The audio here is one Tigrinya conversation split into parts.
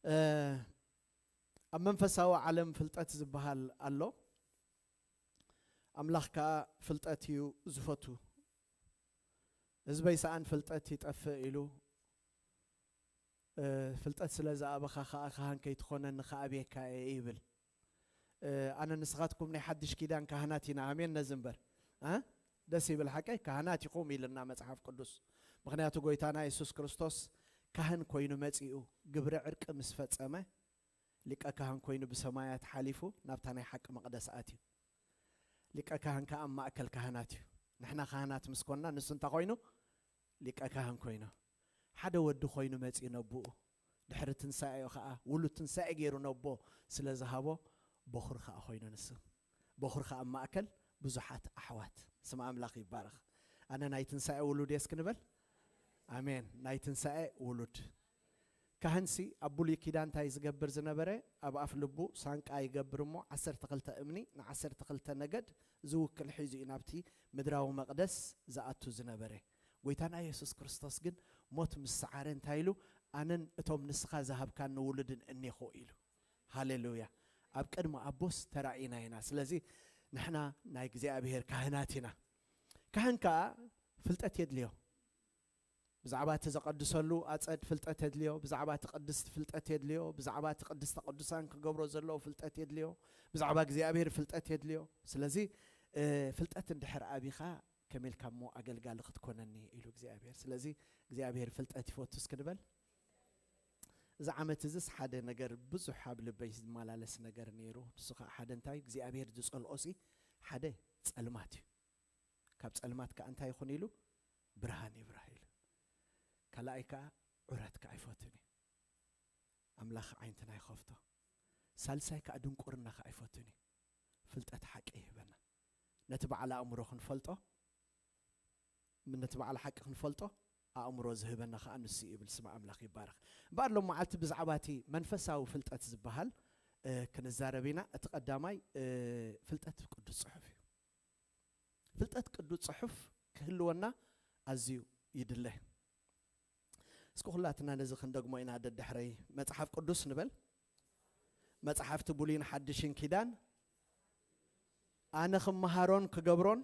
እ፣ ኣብ መንፈሳዊ ዓለም ፍልጠት ዝበሃል ኣሎ። ኣምላኽ ከኣ ፍልጠት እዩ ዝፈቱ። ህዝበይ ሰኣን ፍልጠት ይጠፍእ ኢሉ፣ እ፣ ፍልጠት ስለ ዝኣበኻ ከኣ ካህን ከይትኾነኒ ክኣብየካ እየ ይብል። እ፣ ኣነ ንስኻትኩም ናይ ሓድሽ ኪዳን ካህናት ኢና። ኣሜን ነዚ እምበር። እ? ደስ ይብል ሓቀይ? ካህናት ኢኹም ኢልና መጽሓፍ ቅዱስ። ምኽንያቱ ጎይታና የሱስ ክርስቶስ ካህን ኮይኑ መጺኡ ግብረ ዕርቂ ምስ ፈጸመ፣ ሊቀ ካህን ኮይኑ ብሰማያት ሓሊፉ ናብታ ናይ ሓቂ መቕደስ ኣትዩ። ሊቀ ካህን ከኣ ኣብ ማእከል ካህናት እዩ። ንሕና ካህናት ምስ ኮንና፣ ንሱ እንታይ ኮይኑ? ሊቀ ካህን ኮይኑ። ሓደ ወዲ ኮይኑ መጺኡ ነቦኡ። ድሕሪ ትንሳኤኡ ከኣ ውሉድ ትንሳኤ ገይሩ ነቦ ስለ ዝሃቦ፣ በኹር ከኣ ኮይኑ ንሱ። በኹር ከኣ ኣብ ማእከል ብዙሓት ኣሕዋት። ስም ኣምላኽ ይባረኽ። ኣነ ናይ ትንሳኤ ውሉድ እየ እስኪ ንበል። ኣሜን። ናይ ትንሳኤ ውሉድ። ካህንሲ ኣብ ብሉይ ኪዳን እንታይ ዝገብር ዝነበረ? ኣብ ኣፍ ልቡ ሳንቃ ይገብር እሞ፣ ዓሰርተ ክልተ እምኒ ንዓሰርተ ክልተ ነገድ ዝውክል ሒዙ እዩ ናብቲ ምድራዊ መቕደስ ዝኣቱ ዝነበረ። ጎይታና የሱስ ክርስቶስ ግን ሞት ምስ ሰዓረ እንታይ ኢሉ? "ኣነን እቶም ንስኻ ዝሃብካኒ ውሉድን እኔኹ" ኢሉ። ሃሌሉያ። ኣብ ቅድሚ ኣቦስ ተራኢና ኢና። ስለዚ ንሕና ናይ እግዚኣብሔር ካህናት ኢና። ካህን ከኣ ፍልጠት የድልዮ። ብዛዕባ እቲ ዘቐድሰሉ ኣጸድ ፍልጠት የድልዮ፣ ብዛዕባ እቲ ቅድስቲ ፍልጠት የድልዮ፣ ብዛዕባ እቲ ቅድስተ ቅዱሳን ክገብሮ ዘለዎ ፍልጠት የድልዮ፣ ብዛዕባ እግዚኣብሔር ፍልጠት የድልዮ። ስለዚ፣ እ፣ ፍልጠት እንድሕር ኣቢኻ ከመይ ኢልካ እሞ ኣገልጋሊ ክትኮነኒ ኢሉ እግዚኣብሔር። ስለዚ እግዚኣብሔር ፍልጠት ይፈቱ እስኪ ንበል። እዚ ዓመት እዚስ ሓደ ነገር ብዙሕ ኣብ ልበይ ዝመላለስ ነገር ነይሩ። ንሱ ኸዓ ሓደ እንታይ እግዚኣብሔር ዝጸልኦ ሲ ሓደ ጸልማት እዩ። ካብ ጸልማት ከኣ እንታይ ይኹን ኢሉ? ብርሃን ይብራህ ኢሉ። ካልኣይ ከኣ ዑረት ከኣ ኣይፈቱን እዩ። ኣምላኽ ዓይንትና ይኸፍቶ። ሳልሳይ ከኣ ድንቁርና ከኣ ኣይፈቱን እዩ። ፍልጠት ሓቂ ይህበና። ነቲ በዓል ኣእምሮ ክንፈልጦ፣ ነቲ በዓል ሓቂ ክንፈልጦ ኣእምሮ ዝህበና ከኣ ንሱ እዩ ይብል። ስም ኣምላኽ ይባረኽ። እምበኣር ሎም መዓልቲ ብዛዕባ እቲ መንፈሳዊ ፍልጠት ዝበሃል፣ እ፣ ክንዛረብ ኢና። እቲ ቀዳማይ፣ እ፣ ፍልጠት ቅዱስ ጽሑፍ እዩ። ፍልጠት ቅዱስ ጽሑፍ ክህልወና ኣዝዩ ይድለ። እስኪ ኩላትና ነዚ ክንደግሞ ኢና ደድሕረይ። መጽሓፍ ቅዱስ ንበል። መጽሓፍቲ ብሉይን ሓድሽን ኪዳን ኣነ ክመሃሮን ክገብሮን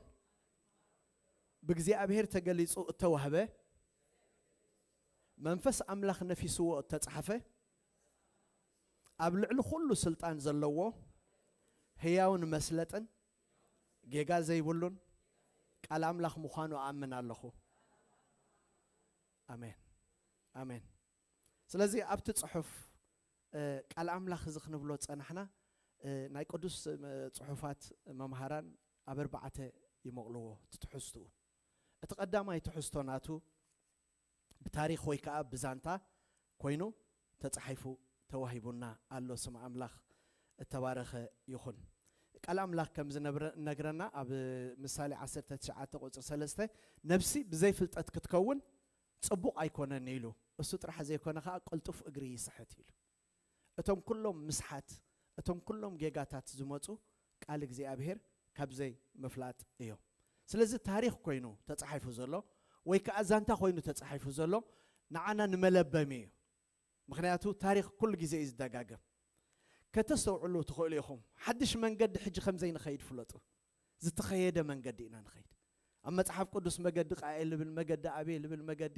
ብእግዚኣብሔር ተገሊጹ እተዋህበ፣ መንፈስ ኣምላኽ ነፊስዎ እተጻሕፈ፣ ኣብ ልዕሊ ኩሉ ስልጣን ዘለዎ፣ ህያውን መስለጥን ጌጋ ዘይብሉን ቃል ኣምላኽ ምዃኑ ኣኣምን ኣለኹ። ኣሜን። ኣሜን። ስለዚ ኣብቲ ጽሑፍ፣ እ፣ ቃል ኣምላኽ እዚ ክንብሎ ዝጸናሕና፣ እ፣ ናይ ቅዱስ፣ እ፣ ጽሑፋት መምሃራን ኣብ ኣርባዕተ ይመቕልዎ እቲ ትሕዝትኡ። እቲ ቀዳማይ ትሕዝቶ ናቱ ብታሪኽ ወይ ከኣ ብዛንታ ኮይኑ ተጻሒፉ ተዋሂቡና ኣሎ። ስም ኣምላኽ እተባረኸ ይኹን። ቃል ኣምላኽ ከም ዝነብረ-፣ ነግረና ኣብ ምሳሌ ዓሰርተ ትሽዓተ ቁጽሪ ሰለስተ፣ "ነብሲ ብዘይ ፍልጠት ክትከውን ጽቡቕ ኣይኮነን" ኢሉ። እሱ ጥራሕ ዘይኮነ ከኣ ቅልጡፍ እግሪ ይስሕት ኢሉ። እቶም ኩሎም ምስሓት፣ እቶም ኩሎም ጌጋታት ዝመጹ ቃል እግዚኣብሔር ካብ ዘይምፍላጥ እዮም። ስለዚ ታሪኽ ኮይኑ ተጻሒፉ ዘሎ ወይ ከኣ ዛንታ ኮይኑ ተጻሒፉ ዘሎ ንዓና ንመለበሚ እዩ። ምኽንያቱ ታሪኽ ኩሉ ግዜ እዩ ዝደጋገም። ከተስተውዕሉ ትኽእሉ ኢኹም። ሓድሽ መንገዲ ሕጂ ከም ዘይንኸይድ ፍለጡ። ዝተኸየደ መንገዲ ኢና ንኸይድ። ኣብ መጽሓፍ ቅዱስ መገዲ ቃኤል ይብል፣ መገዲ ኣቤል ይብል፣ መገዲ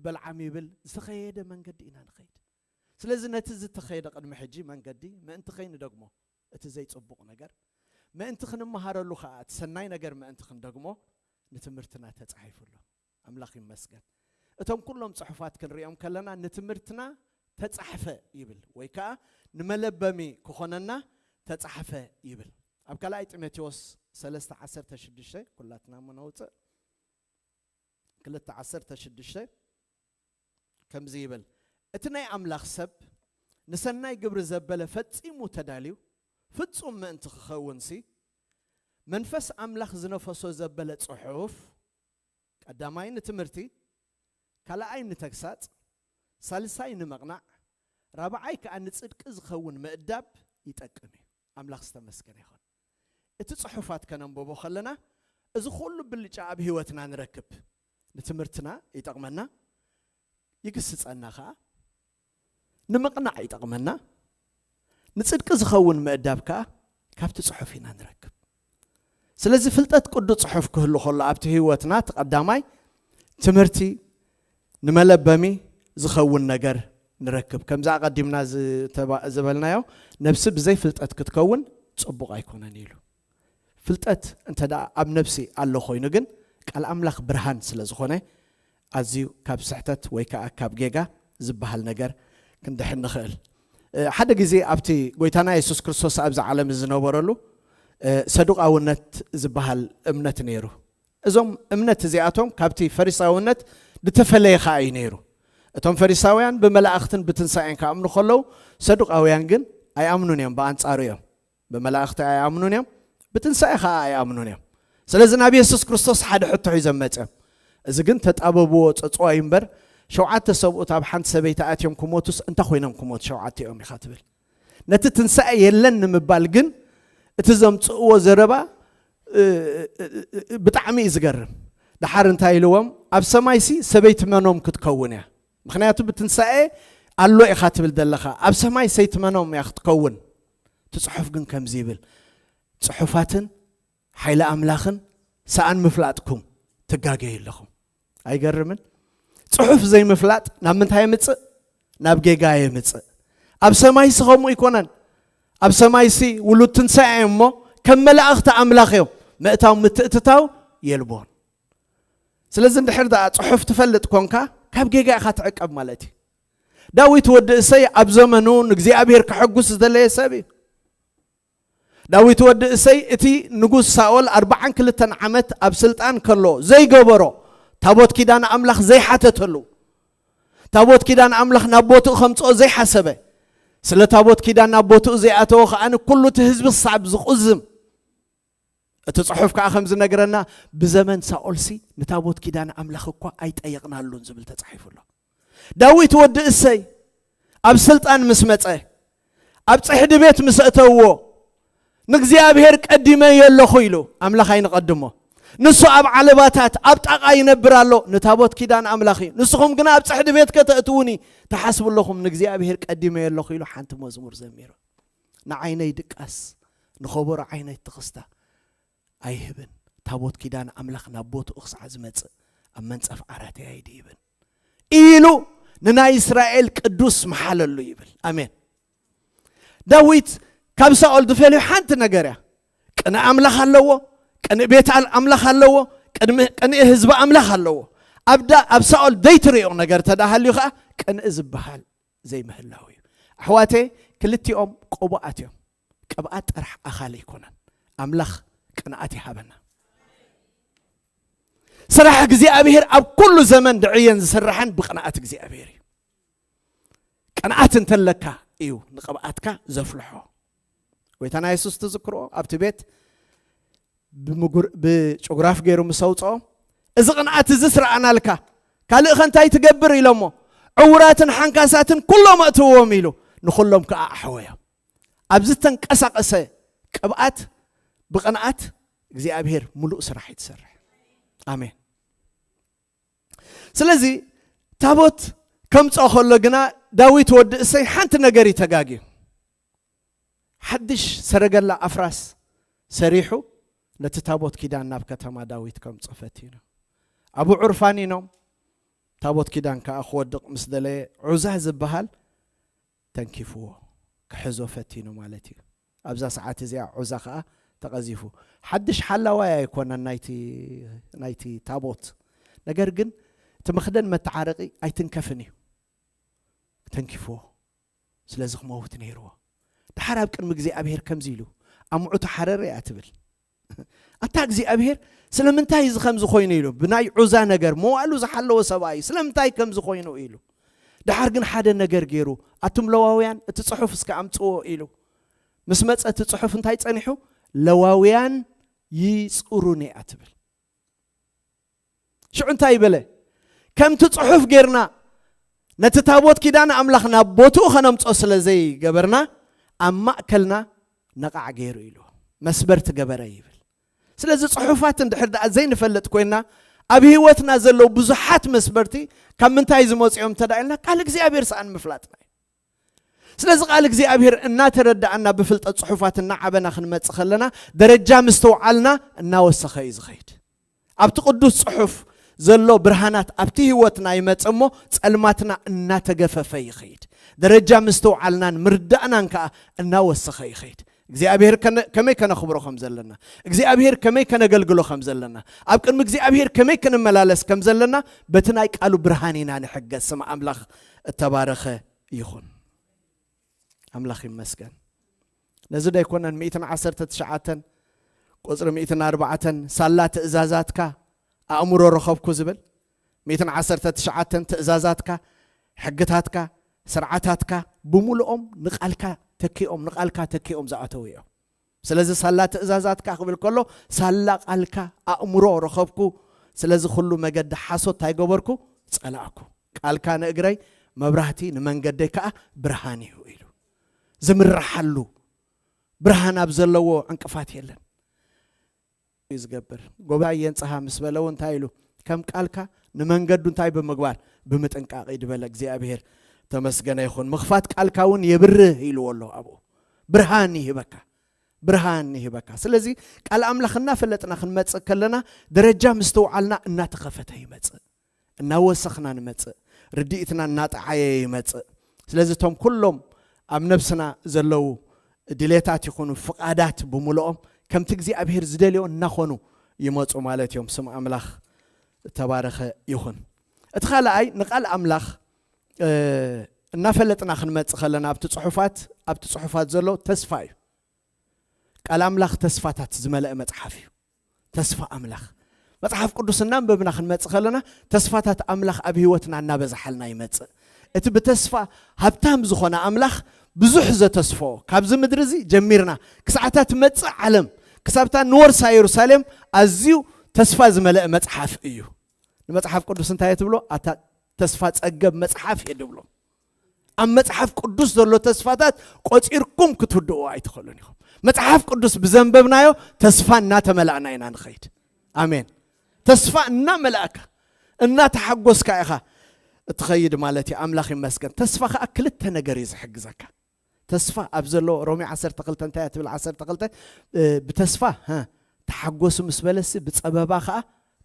በልዓም ይብል፣ ዝተኸየደ መንገዲ ኢና ንኸይድ። ስለዚ ነቲ ዝተኸየደ ቅድሚ ሕጂ መንገዲ ምእንቲ ከይንደግሞ፣ እቲ ዘይጽቡቕ ነገር ምእንቲ ክንመሃረሉ ኸኣ፣ እቲ ሰናይ ነገር ምእንቲ ክንደግሞ ንትምህርትና ተጻሒፉ ኣሎ። ኣምላኽ ይመስገን። እቶም ኩሎም ጽሑፋት ክንሪኦም ከለና ንትምህርትና ተጻሕፈ ይብል፣ ወይ ከኣ ንመለበሚ ክኾነና ተጻሕፈ ይብል። ኣብ ካልኣይ ጢሞቴዎስ ሰለስተ ዓሰርተ ሽዱሽተ፣ ኩላትና እሞ ነውጽእ። ክልተ ዓሰርተ ሽዱሽተ ከምዚ ይብል፣ "እቲ ናይ ኣምላኽ ሰብ ንሰናይ ግብሪ ዘበለ ፈጺሙ ተዳልዩ ፍጹም ምእንቲ ክኸውንሲ፣ መንፈስ ኣምላኽ ዝነፈሶ ዘበለ ጽሑፍ፣ ቀዳማይ ንትምህርቲ፣ ካልኣይ ንተግሳጽ፣ ሳልሳይ ንምቕናዕ፣ ራብዓይ ከኣ ንጽድቂ ዝኸውን ምእዳብ ይጠቅም እዩ።" ኣምላኽ ዝተመስገነ ይኹን። እቲ ጽሑፋት ከነንብቦ ከለና፣ እዚ ኩሉ ብልጫ ኣብ ህይወትና ንረክብ። ንትምህርትና ይጠቕመና፣ ይግስጸና ከኣ። ንምቕናዕ ይጠቕመና። ንጽድቂ ዝኸውን ምእዳብ ከኣ ካብቲ ጽሑፍ ኢና ንረክብ። ስለዚ ፍልጠት ቅዱስ ጽሑፍ ክህሉ ከሎ ኣብቲ ህይወትና፣ እቲ ቀዳማይ ትምህርቲ፣ ንመለበሚ ዝኸውን ነገር ንረክብ። ከምዚ ኣቐዲምና ዝተባ-፣ ዝበልናዮ፣ ነብሲ ብዘይ ፍልጠት ክትከውን ጽቡቕ ኣይኮነን ኢሉ። ፍልጠት እንተ ደኣ ኣብ ነብሲ ኣሎ ኮይኑ ግን፣ ቃል ኣምላኽ ብርሃን ስለ ዝኾነ፣ ኣዝዩ ካብ ስሕተት ወይ ከኣ ካብ ጌጋ ዝበሃል ነገር ክንድሕን ንኽእል። እ፣ ሓደ ግዜ ኣብቲ ጎይታና የሱስ ክርስቶስ ኣብዚ ዓለም ዝነበረሉ፣ እ፣ ሰዱቃውነት ዝበሃል እምነት ነይሩ። እዞም እምነት እዚኣቶም ካብቲ ፈሪሳውነት ዝተፈለየ ከኣ እዩ ነይሩ። እቶም ፈሪሳውያን ብመላእኽትን ብትንሳኤን ክኣምኑ ከለዉ፣ ሰዱቃውያን ግን ኣይኣምኑን እዮም፣ ብኣንጻሩ እዮም። ብመላእኽቲ ኣይኣምኑን እዮም፣ ብትንሳኤ ኸዓ ኣይኣምኑን እዮም። ስለዚ ናብ የሱስ ክርስቶስ ሓደ ሕቶ ሒዞም መጽዮም። እዚ ግን ተጣበብዎ፣ ጸጽዋ እዩ እምበር፣ ሸውዓተ ሰብኡት ኣብ ሓንቲ ሰበይቲ ኣትዮም ክሞቱስ እንታይ ኮይኖም ክሞቱ ሸውዓተ እዮም ኢኻ ትብል? ነቲ ትንሳኤ የለን ንምባል ግን እቲ ዘምጽእዎ ዘረባ፣ እ፣ እ፣ እ፣ እ፣ ብጣዕሚ እዩ ዝገርም። ደሓር እንታይ ኢልዎም? ኣብ ሰማይሲ ሰበይቲ መኖም ክትከውን እያ። ምኽንያቱ ብትንሳኤ ኣሎ ኢኻ ትብል ዘለኻ። ኣብ ሰማይ ሰይቲ መኖም እያ ክትከውን። እቲ ጽሑፍ ግን ከምዚ ይብል፣ "ጽሑፋትን ሓይሊ ኣምላኽን ሰኣን ምፍላጥኩም ትጋገዩ ኣለኹም።" ኣይገርምን? ጽሑፍ ዘይምፍላጥ ናብ ምንታይ የምጽእ? ናብ ጌጋ የምጽእ። ኣብ ሰማይሲ ከምኡ ኣይኮነን። ኣብ ሰማይሲ ውሉድ ትንሳኤ እዮም እሞ፣ ከም መላእኽቲ ኣምላኽ እዮም። ምእታው ምትእትታው የልቦን። ስለዚ እንድሕር ደኣ ጽሑፍ ትፈልጥ ኮንካ፣ ካብ ጌጋ ኢኻ ትዕቀብ ማለት እዩ። ዳዊት ወዲ እሰይ ኣብ ዘመኑ ንእግዚኣብሔር ከሐጉስ ዝደለየ ሰብ እዩ። ዳዊት ወዲ እሰይ እቲ ንጉስ ሳኦል ኣርብዓን ክልተን ዓመት ኣብ ስልጣን ከሎ ዘይገበሮ፣ ታቦት ኪዳን ኣምላኽ ዘይሓተተሉ፣ ታቦት ኪዳን ኣምላኽ ናብ ቦትኡ ከምጽኦ ዘይሓሰበ፣ ስለ ታቦት ኪዳን ናብ ቦትኡ ዘይኣተወ ከኣ ኩሉ እቲ ህዝቢ ክሳብ ዝቑዝም፣ እቲ ጽሑፍ ከኣ ከም ዝነግረና፣ ብዘመን ሳኦልሲ ንታቦት ኪዳን ኣምላኽ እኳ ኣይጠየቕናሉን ዝብል ተጻሒፉ ኣሎ። ዳዊት ወዲ እሰይ ኣብ ስልጣን ምስ መጸ፣ ኣብ ጽሕዲ ቤት ምስ እተውዎ፣ "ንእግዚኣብሔር ቀዲመ ኣለኹ" ኢሉ፣ ኣምላኽ ኣይንቐድሞ። ንሱ ኣብ ዓለባታት፣ ኣብ ጣቓ ይነብር ኣሎ፣ ንታቦት ኪዳን ኣምላኽ እዩ። ንስኹም ግና ኣብ ጽሕዲ ቤት ከተእትዉኒ ትሓስቡ ኣለኹም፣ "ንእግዚኣብሔር ቀዲመ ኣለኹ" ኢሉ ሓንቲ መዝሙር ዘሚሩ። "ንዓይነይ ድቃስ፣ ንኸበሮ ዓይነይ ትኽስታ ኣይህብን፣ ታቦት ኪዳን ኣምላኽ ናብ ቦትኡ ክሳዕ ዝመጽእ ኣብ መንጸፍ ዓራተይ ኣይድይብን" ኢሉ ንናይ እስራኤል ቅዱስ መሓለሉ ይብል። ኣሜን። ዳዊት ካብ ሳኦል ዝፈልዮ ሓንቲ ነገር እያ። ቅንኢ ኣምላኽ ኣለዎ፣ ቅንኢ ቤት ኣል-፣ ኣምላኽ ኣለዎ፣ ቅድሚ-፣ ቅንኢ ህዝቢ ኣምላኽ ኣለዎ። ኣብ ዳ-፣ ኣብ ሳኦል ዘይትርእዮ ነገር ተዳሃልዩ ኸዓ ቅንኢ ዝበሃል ዘይምህላው እዩ። ኣሕዋተይ፣ ክልቲኦም ቅቡኣት እዮም። ቅብኣት ጥራሕ ኣኻል ኣይኮነን። ኣምላኽ ቅንኣት ይሃበና። ስራሕ እግዚኣብሔር ኣብ ኩሉ ዘመን ድዕየን ዝስራሕን ብቅንኣት እግዚኣብሔር እዩ። ቅንኣት እንተለካ እዩ ንቅብኣትካ ዘፍልሖ። ጎይታና የሱስ ትዝክሮ ኣብቲ ቤት ብምጉር-፣ ብጭጉራፍ ገይሩ ምስ ኣውፅኦ፣ "እዚ ቅንኣት እዚ ስረኣናልካ፣ ካልእ ኸ እንታይ ትገብር?" ኢሎሞ፣ "ዕውራትን ሓንካሳትን ኩሎም ኣእትዎም" ኢሉ፣ ንኹሎም ከኣ ኣሕወዮም። ኣብዚ ተንቀሳቐሰ ቅብኣት ብቕንኣት እግዚኣብሔር ምሉእ ስራሕ እዩ ትሰርሕ። ኣሜን። ስለዚ ታቦት ከምጽኦ ከሎ ግና ዳዊት ወዲ እሰይ ሓንቲ ነገር እዩ ተጋግዩ። ሓድሽ ሰረገላ ኣፍራስ ሰሪሑ ነቲ ታቦት ኪዳን ናብ ከተማ ዳዊት ከምጽኦ ፈቲኑ። ኣብኡ ዑርፋኒኖም ታቦት ኪዳን ከኣ ክወድቕ ምስ ደለየ ዑዛ ዝበሃል ተንኪፍዎ፣ ክሕዞ ፈቲኑ ማለት እዩ። ኣብዛ ሰዓት እዚኣ ዑዛ ከኣ ተቐዚፉ። ሓድሽ ሓላዋይ ኣይኮነን ናይቲ፣ ናይቲ ታቦት። ነገር ግን እቲ መኽደን መተዓረቒ ኣይትንከፍን እዩ። ተንኪፍዎ። ስለዚ ክመውት ነይርዎ። ደሓር ኣብ ቅድሚ እግዚኣብሔር ከምዚ ኢሉ፣ "ኣምዑ ተሓረረ" እያ ትብል። ኣታ እግዚኣብሔር ስለምንታይ እዚ ከምዚ ኮይኑ ኢሉ፣ ብናይ ዑዛ ነገር መዋእሉ ዝሓለወ ሰብኣይ እዩ፣ ስለምንታይ ከምዚ ኮይኑ ኢሉ። ደሓር ግን ሓደ ነገር ገይሩ፣ "ኣቱም ለዋውያን እቲ ጽሑፍ እስከ ኣምጽዎ" ኢሉ። ምስ መጸ እቲ ጽሑፍ እንታይ ጸኒሑ? "ለዋውያን ይጽሩኒ" እያ ትብል። ሽዑ እንታይ በለ? "ከምቲ ጽሑፍ ጌርና ነቲ ታቦት ኪዳን ኣምላኽ ናብ ቦትኡ ኸነምጾ ስለ ዘይገበርና፣ ኣብ ማእከልና ነቓዕ ገይሩ" ኢሉ። መስበርቲ ገበረ ይብል። ስለዚ ጽሑፋት እንድሕር ደኣ ዘይንፈልጥ ኮይንና፣ ኣብ ህይወትና ዘለዉ ብዙሓት መስበርቲ ካብ ምንታይ ዝመጹ እዮም እንተ ደኣ ኢልና፣ ቃል እግዚኣብሔር ሰኣን ምፍላጥና እዩ። ስለዚ ቃል እግዚኣብሔር እናተረዳእና ብፍልጠት ጽሑፋት እናዓበና ክንመጽእ ከለና ደረጃ ምስተውዓልና እናወሰኸ እዩ ዝኸይድ። ኣብቲ ቅዱስ ጽሑፍ ዘሎ ብርሃናት ኣብቲ ህይወትና ይመጽእ እሞ ጸልማትና እናተገፈፈ ይኸይድ። ደረጃ ምስተውዓልናን ምርዳእናን ከኣ እናወሰኸ ይኸይድ። እግዚኣብሔር ከነ- ከመይ ከነኽብሮ ከም ዘለና እግዚኣብሔር ከመይ ከነገልግሎ ከም ዘለና ኣብ ቅድሚ እግዚኣብሔር ከመይ ክንመላለስ ከም ዘለና በቲ ናይ ቃሉ ብርሃን ኢና ንሕገዝ። ስም ኣምላኽ እተባረኸ ይኹን። ኣምላኽ ይመስገን። ነዚ ዶ ኣይኮነን ሚእትን ዓሰርተ ትሽዓተን ቁፅሪ ሚእትን ኣርባዕተን ሳላ ትእዛዛትካ ኣእምሮ ረኸብኩ ዝብል? ሚእትን ዓሰርተ ትሽዓተን ትእዛዛትካ፣ ሕግታትካ፣ ስርዓታትካ ብምሉኦም ንቃልካ ተኪኦም ንቃልካ ተኪኦም ዝኣተው እዮም። ስለዚ ሳላ ትእዛዛትካ ክብል ከሎ ሳላ ቃልካ ኣእምሮ ረኸብኩ። ስለዚ ኩሉ መገዲ ሓሶት እንታይ ገበርኩ? ጸላእኩ። ቃልካ ንእግረይ መብራህቲ ንመንገደይ ከዓ ብርሃን እዩ ኢሉ። ዝምርሓሉ ብርሃን ኣብ ዘለዎ ዕንቅፋት የለን እዩ ዝገብር። ጎባይ የንጽሃ ምስ በለ እውን እንታይ ኢሉ? ከም ቃልካ ንመንገዱ እንታይ ብምግባር? ብምጥንቃቕ እዩ ዝበለ እግዚኣብሔር ተመስገነ ይኹን። ምኽፋት ቃልካ እውን የብርህ ኢልዎ ኣሎ ኣብኡ። ብርሃን ይህበካ፣ ብርሃን ይህበካ። ስለዚ ቃል ኣምላኽ እናፈለጥና ክንመጽእ ከለና ደረጃ ምስተውዓልና እናተኸፈተ ይመጽእ፣ እናወሰኽና ንመጽእ፣ ርድኢትና እናጠዓየ ይመጽእ። ስለዚ እቶም ኩሎም ኣብ ነብስና ዘለዉ ድሌታት ይኹኑ ፍቓዳት ብምልኦም ከምቲ እግዚኣብሔር ዝደልዮ እናኾኑ ይመጹ ማለት እዮም። ስም ኣምላኽ እተባረኸ ይኹን። እቲ ካልኣይ ንቃል ኣምላኽ እ፣ እናፈለጥና ክንመጽእ ከለና ኣብቲ ጽሑፋት ኣብቲ ጽሑፋት ዘሎ ተስፋ እዩ። ቃል ኣምላኽ ተስፋታት ዝመልአ መጽሓፍ እዩ። ተስፋ ኣምላኽ መጽሓፍ ቅዱስ እናንበብና ክንመጽእ ከለና ተስፋታት ኣምላኽ ኣብ ህይወትና እናበዝሓልና ይመጽእ። እቲ ብተስፋ ሃብታም ዝኾነ ኣምላኽ ብዙሕ ዘተስፎ ካብዚ ምድሪ እዚ ጀሚርና ክሳዕታ ትመጽእ ዓለም ክሳብታ ንወርሳ የሩሳሌም ኣዝዩ ተስፋ ዝመልአ መጽሓፍ እዩ። ንመጽሓፍ ቅዱስ እንታይ እየ ትብሎ? ኣታ ተስፋ ጸገብ መጽሓፍ እየ ድብሎ። ኣብ መጽሓፍ ቅዱስ ዘሎ ተስፋታት ቆጺርኩም ክትውድኡ ኣይትኽእሉን ኢኹም። መጽሓፍ ቅዱስ ብዘንበብናዮ ተስፋ እናተመላእና ኢና ንኸይድ። ኣሜን። ተስፋ እናመላእካ እናተሓጎስካ ኢኻ እትኸይድ ማለት እዩ። ኣምላኽ ይመስገን። ተስፋ ኸኣ ክልተ ነገር እዩ ዝሕግዘካ። ተስፋ ኣብ ዘሎ ሮሜ ዓሰርተ ክልተ እንታይ እያ ትብል? ዓሰርተ ክልተ እ፣ ብተስፋ ሀ፣ ተሓጎሱ ምስ በለሲ ብጸበባ ኸኣ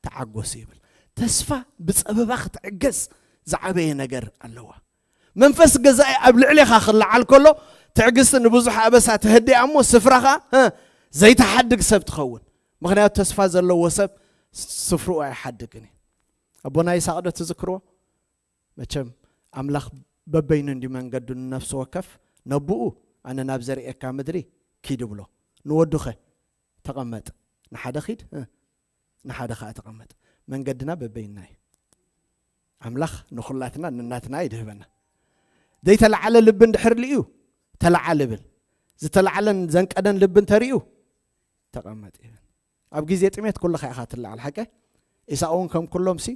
ተዓጎሱ ይብል። ተስፋ ብጸበባ ክትዕገስ ዝዓበየ ነገር ኣለዋ። መንፈስ ገዛኢ ኣብ ልዕሌኻ ክለዓል ከሎ ትዕግስቲ ንብዙሕ ኣበሳ ተህድያ እሞ ስፍራኻ እ፣ ዘይተሓድግ ሰብ ትኸውን። ምኽንያቱ ተስፋ ዘለዎ ሰብ ስፍርኡ ኣይሓድግን እዩ። ኣቦና ይስሐቅ ዶ ትዝክርዎ? መቸም ኣምላኽ በበይኑ እንዲ መንገዱ ንነፍሲ ወከፍ ነብኡ ኣነ ናብ ዘርእየካ ምድሪ ኪድ ብሎ። ንወዱኸ ተቐመጥ፣ ንሓደ ኺድ እ፣ ንሓደ ኸዓ ተቐመጥ። መንገድና በበይንና እዩ። ኣምላኽ ንኹላትና ንናትና ይድህበና። ዘይተላዓለ ልቢ እንድሕር ልዩ ተላዓል ብል። ዝተላዓለን ዘንቀደን ልቢ እንተርእዩ ተቐመጥ ይብል። ኣብ ግዜ ጥሜት ኩልኻ ኢኻ ትለዓል ሓቀ። ኢሳቅ እውን ከም ኩሎም ሲ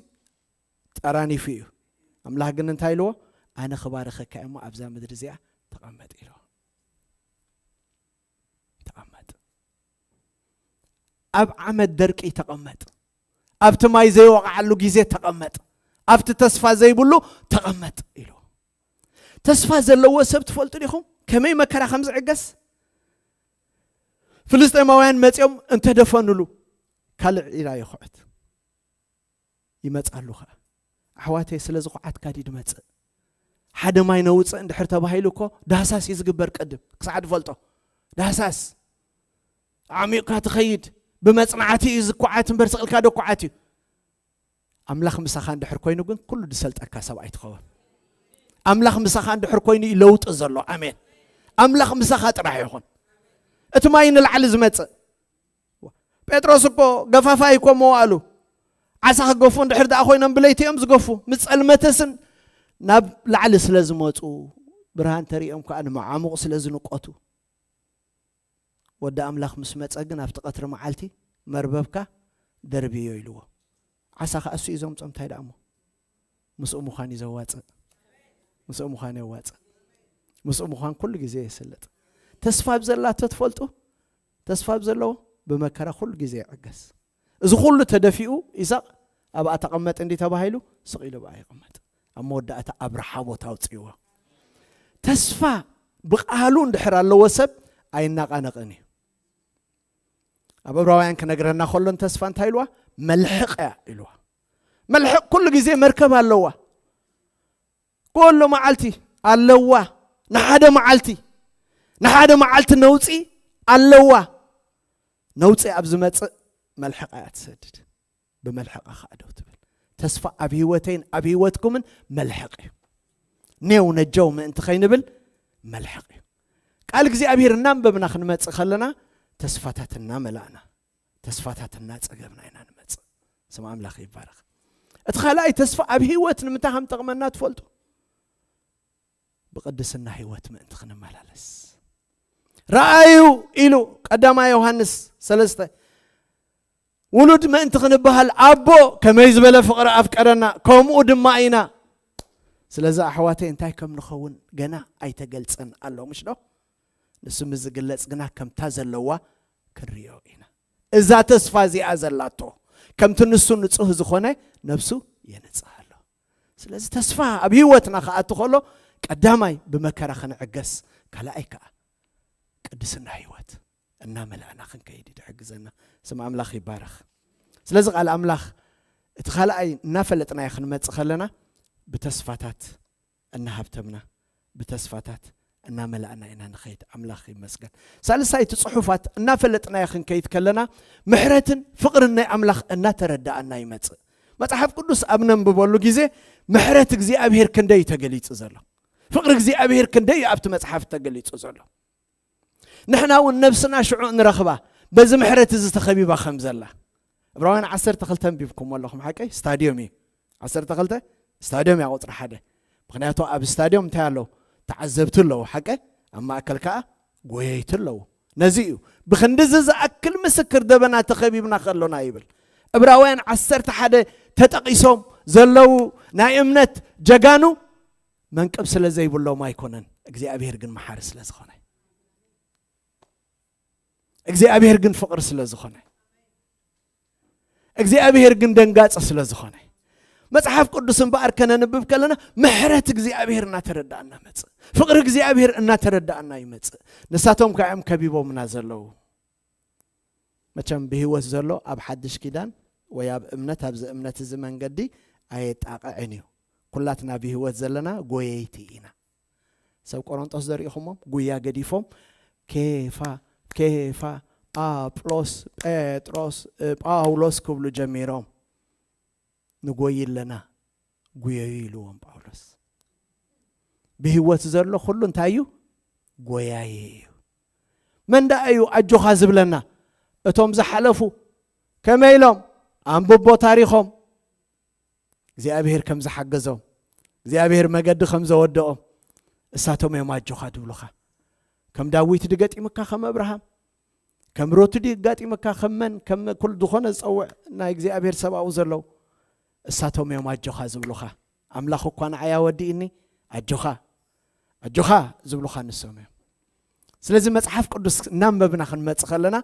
ጠራኒፉ እዩ። ኣምላኽ ግን እንታይ ኢልዎ? ኣነ ክባርኸካ እሞ ኣብዛ ምድሪ እዚኣ ተቐመጥ ኢልዎ። ተቐመጥ። ኣብ ዓመት ደርቂ ተቐመጥ። ኣብቲ ማይ ዘይወቕዓሉ ግዜ ተቐመጥ። ኣብቲ ተስፋ ዘይብሉ ተቐመጥ ኢልዎ። ተስፋ ዘለዎ ሰብ ትፈልጡ ዲኹም? ከመይ መከራ ከም ዝዕገስ? ፍልስጤማውያን መጺኦም እንተደፈኑሉ ካልዕ ኢላ ይኹዕት። ይመጻሉ ኸኣ። ኣሕዋተይ፣ ስለ ዝኹዓትካ ድዩ ድመጽእ? ሓደ ማይ ነውጽእ እንድሕር ተባሂሉ እኮ ዳህሳስ እዩ ዝግበር ቅድም፣ ክሳዕ ድፈልጦ። ዳህሳስ። ኣዕሚቕካ ትኸይድ። ብመጽናዕቲ እዩ ዝኩዓት እምበር ስቕ ኢልካ ዶ ኩዓት እዩ? ኣምላኽ ምሳኻ እንድሕር ኮይኑ ግን ኩሉ ድሰልጠካ ሰብኣይ ትኸውን። ኣምላኽ ምሳኻ እንድሕር ኮይኑ እዩ ለውጢ ዘሎ። ኣሜን። ኣምላኽ ምሳኻ ጥራሕ ይኹን። እቲ ማይ ንላዕሊ ዝመጽእ። ጴጥሮስ እኮ ገፋፋይ እኮ መዋእሉ ዓሳ ክገፉ እንድሕር ደኣ ኮይኖም ብለይቲ እዮም ዝገፉ። ምስ ጸልመተስን ናብ ላዕሊ ስለ ዝመጹ ብርሃን ተሪኦም ከኣ ንመዓሙቕ ስለ ዝንቀቱ። ወዲ ኣምላኽ ምስ መጸ ግን ኣብቲ ቀትሪ መዓልቲ መርበብካ ደርብዮ ኢልዎ። ዓሳ ከኣ እሱ እዩ ዘምጾ። እንታይ ደኣ እሞ? ምስኡ ምዃን እዩ ዘዋጽእ። ምስኡ ምዃን የዋጽእ። ምስኡ ምዃን ኩሉ ግዜ የስልጥ። ተስፋ ኣብ ዘላቶ ትፈልጡ? ተስፋ ኣብ ዘለዎ ብመከራ ኩሉ ግዜ ይዕገስ። እዚ ኩሉ ተደፊኡ ኢሳቕ ኣብኣ ተቐመጥ እንዲ ተባሂሉ ስቕ ኢሉ ብኣ ይቕመጥ። ኣብ መወዳእታ ኣብርሓ ቦታ ኣውፅእዎ። ተስፋ ብቃሉ እንድሕር ኣለዎ ሰብ ኣይናቃነቅን እዩ። ኣብ ዕብራውያን ክነግረና ከሎን ተስፋ እንታይ ኢልዋ? መልሕቕ እያ ኢልዋ። መልሕቕ ኩሉ ግዜ መርከብ ኣለዋ። ኩሉ መዓልቲ ኣለዋ። ንሓደ መዓልቲ ንሓደ መዓልቲ ነውፂ ኣለዋ። ነውፂ ኣብ ዝመፅእ መልሕቕ እያ ትሰድድ። ብመልሕቕ ከኣ ደው ትብል። ተስፋ ኣብ ህይወተይን ኣብ ህይወትኩምን መልሕቕ እዩ። ኔው ነጀው ምእንቲ ከይንብል መልሕቕ እዩ። ቃል እግዚኣብሔር እናንበብና ክንመጽእ ከለና ተስፋታት እናመላእና ተስፋታት እናጸገብና ኢና ንመጽእ። ስም ኣምላኽ ይባረኽ። እቲ ካልኣይ ተስፋ ኣብ ህይወት ንምንታይ ከም ጠቕመና ትፈልጡ? ብቅድስና ህይወት ምእንቲ ክንመላለስ። ረኣዩ ኢሉ ቀዳማይ ዮሃንስ ሰለስተ ውሉድ ምእንቲ ክንበሃል ኣቦ ከመይ ዝበለ ፍቕሪ ኣፍቀረና ከምኡ ድማ ኢና። ስለዚ ኣሕዋተይ እንታይ ከም ንኸውን ገና ኣይተገልጸን ኣሎ ምሽ ዶ? ንሱ ምስ ዝግለጽ ግና ከምታ ዘለዋ ክንሪኦ ኢና። እዛ ተስፋ እዚኣ ዘላቶ ከምቲ ንሱ ንጹህ ዝኾነ ነብሱ የንጽህ ኣሎ። ስለዚ ተስፋ ኣብ ህይወትና ክኣቱ ከሎ ቀዳማይ ብመከራ ክንዕገስ ካልኣይ ከዓ ቅድስና ህይወት እናመላእና ክንከይድ ይድሕግዘና። ስም ኣምላኽ ይባረኽ። ስለዚ ቃል ኣምላኽ እቲ ካልኣይ እናፈለጥናዮ ክንመጽእ ከለና ብተስፋታት እናሃብተምና ብተስፋታት እናመላእና ኢና ንኸይድ። ኣምላኽ ይመስገን። ሳልሳይ እቲ ጽሑፋት እናፈለጥናዮ ክንከይድ ከለና ምሕረትን ፍቕርን ናይ ኣምላኽ እናተረዳኣና ይመጽእ። መጽሓፍ ቅዱስ ኣብ ነንብበሉ ግዜ ምሕረት እግዚኣብሔር ክንደይ እዩ ተገሊጹ ዘሎ፣ ፍቕሪ እግዚኣብሔር ክንደይ እዩ ኣብቲ መጽሓፍ ተገሊጹ ዘሎ። ንሕና እውን ነብስና ሽዑ ንረኽባ በዚ ምሕረት እዚ ተኸቢባ ከም ዘላ። ዕብራውያን ዓሰርተ ክልተ ኣንቢብኩም ኣለኹም ሓቀይ? ስታድዮም እዩ። ዓሰርተ ክልተ ስታድዮም እያ ቁፅሪ ሓደ። ምክንያቱ ኣብ ስታድዮም እንታይ ኣለዉ? ተዓዘብቲ ኣለዉ ሓቀ? ኣብ ማእከል ከዓ ጎየይቲ ኣለዉ። ነዚ እዩ ብክንድዚ ዝኣክል ምስክር ደበና ተኸቢብና ከሎና ይብል። ዕብራውያን ዓሰርተ ሓደ ተጠቒሶም ዘለዉ ናይ እምነት ጀጋኑ መንቅብ ስለ ዘይብሎም ኣይኮነን፣ እግዚኣብሔር ግን መሓሪ ስለ ዝኾነ። እግዚኣብሔር ግን ፍቕሪ ስለ ዝኾነ እግዚኣብሔር ግን ደንጋፂ ስለ ዝኾነ መጽሓፍ ቅዱስ እምበኣር ከነንብብ ከለና ምሕረት እግዚኣብሔር እናተረዳእና መፅእ፣ ፍቕሪ እግዚኣብሔር እናተረዳእና ይመፅእ። ንሳቶም ከዓ እዮም ከቢቦምና ዘለዉ። መቸም ብህይወት ዘሎ ኣብ ሓድሽ ኪዳን ወይ ኣብ እምነት ኣብዚ እምነት እዚ መንገዲ ኣየጣቕዕን እዩ። ኩላትና ብህይወት ዘለና ጎየይቲ ኢና። ሰብ ቆሮንጦስ ዘሪእኹሞም ጉያ ገዲፎም ኬፋ ኬፋ ኣጵሎስ ጴጥሮስ ጳውሎስ ክብሉ ጀሚሮም። ንጎይ ኣለና ጉየዩ ኢልዎም ጳውሎስ። ብህይወት ዘሎ ኩሉ እንታይ እዩ? ጎያይ እዩ። መን ደኣ እዩ ኣጆኻ ዝብለና? እቶም ዝሓለፉ ከመይ ኢሎም ኣንብቦ ታሪኾም እግዚኣብሔር ከም ዝሓገዞም እግዚኣብሔር መገዲ ከም ዘወደኦም እሳቶም እዮም ኣጆኻ ዝብሉኻ። ከም ዳዊት ድገጢምካ ከም ኣብርሃም ከም ሮቱ ድዩ ጋጢምካ ከም መን ከም ኩል ዝኾነ ዝፀውዕ ናይ እግዚኣብሔር ሰብኣዊ ዘለዉ እሳቶም እዮም ኣጆኻ ዝብሉኻ። ኣምላኽ እኳ ንዓይ ኣወዲእኒ ኣጆኻ ኣጆኻ ዝብሉኻ ንሶም እዮም። ስለዚ መፅሓፍ ቅዱስ እናንበብና ክንመፅእ ከለና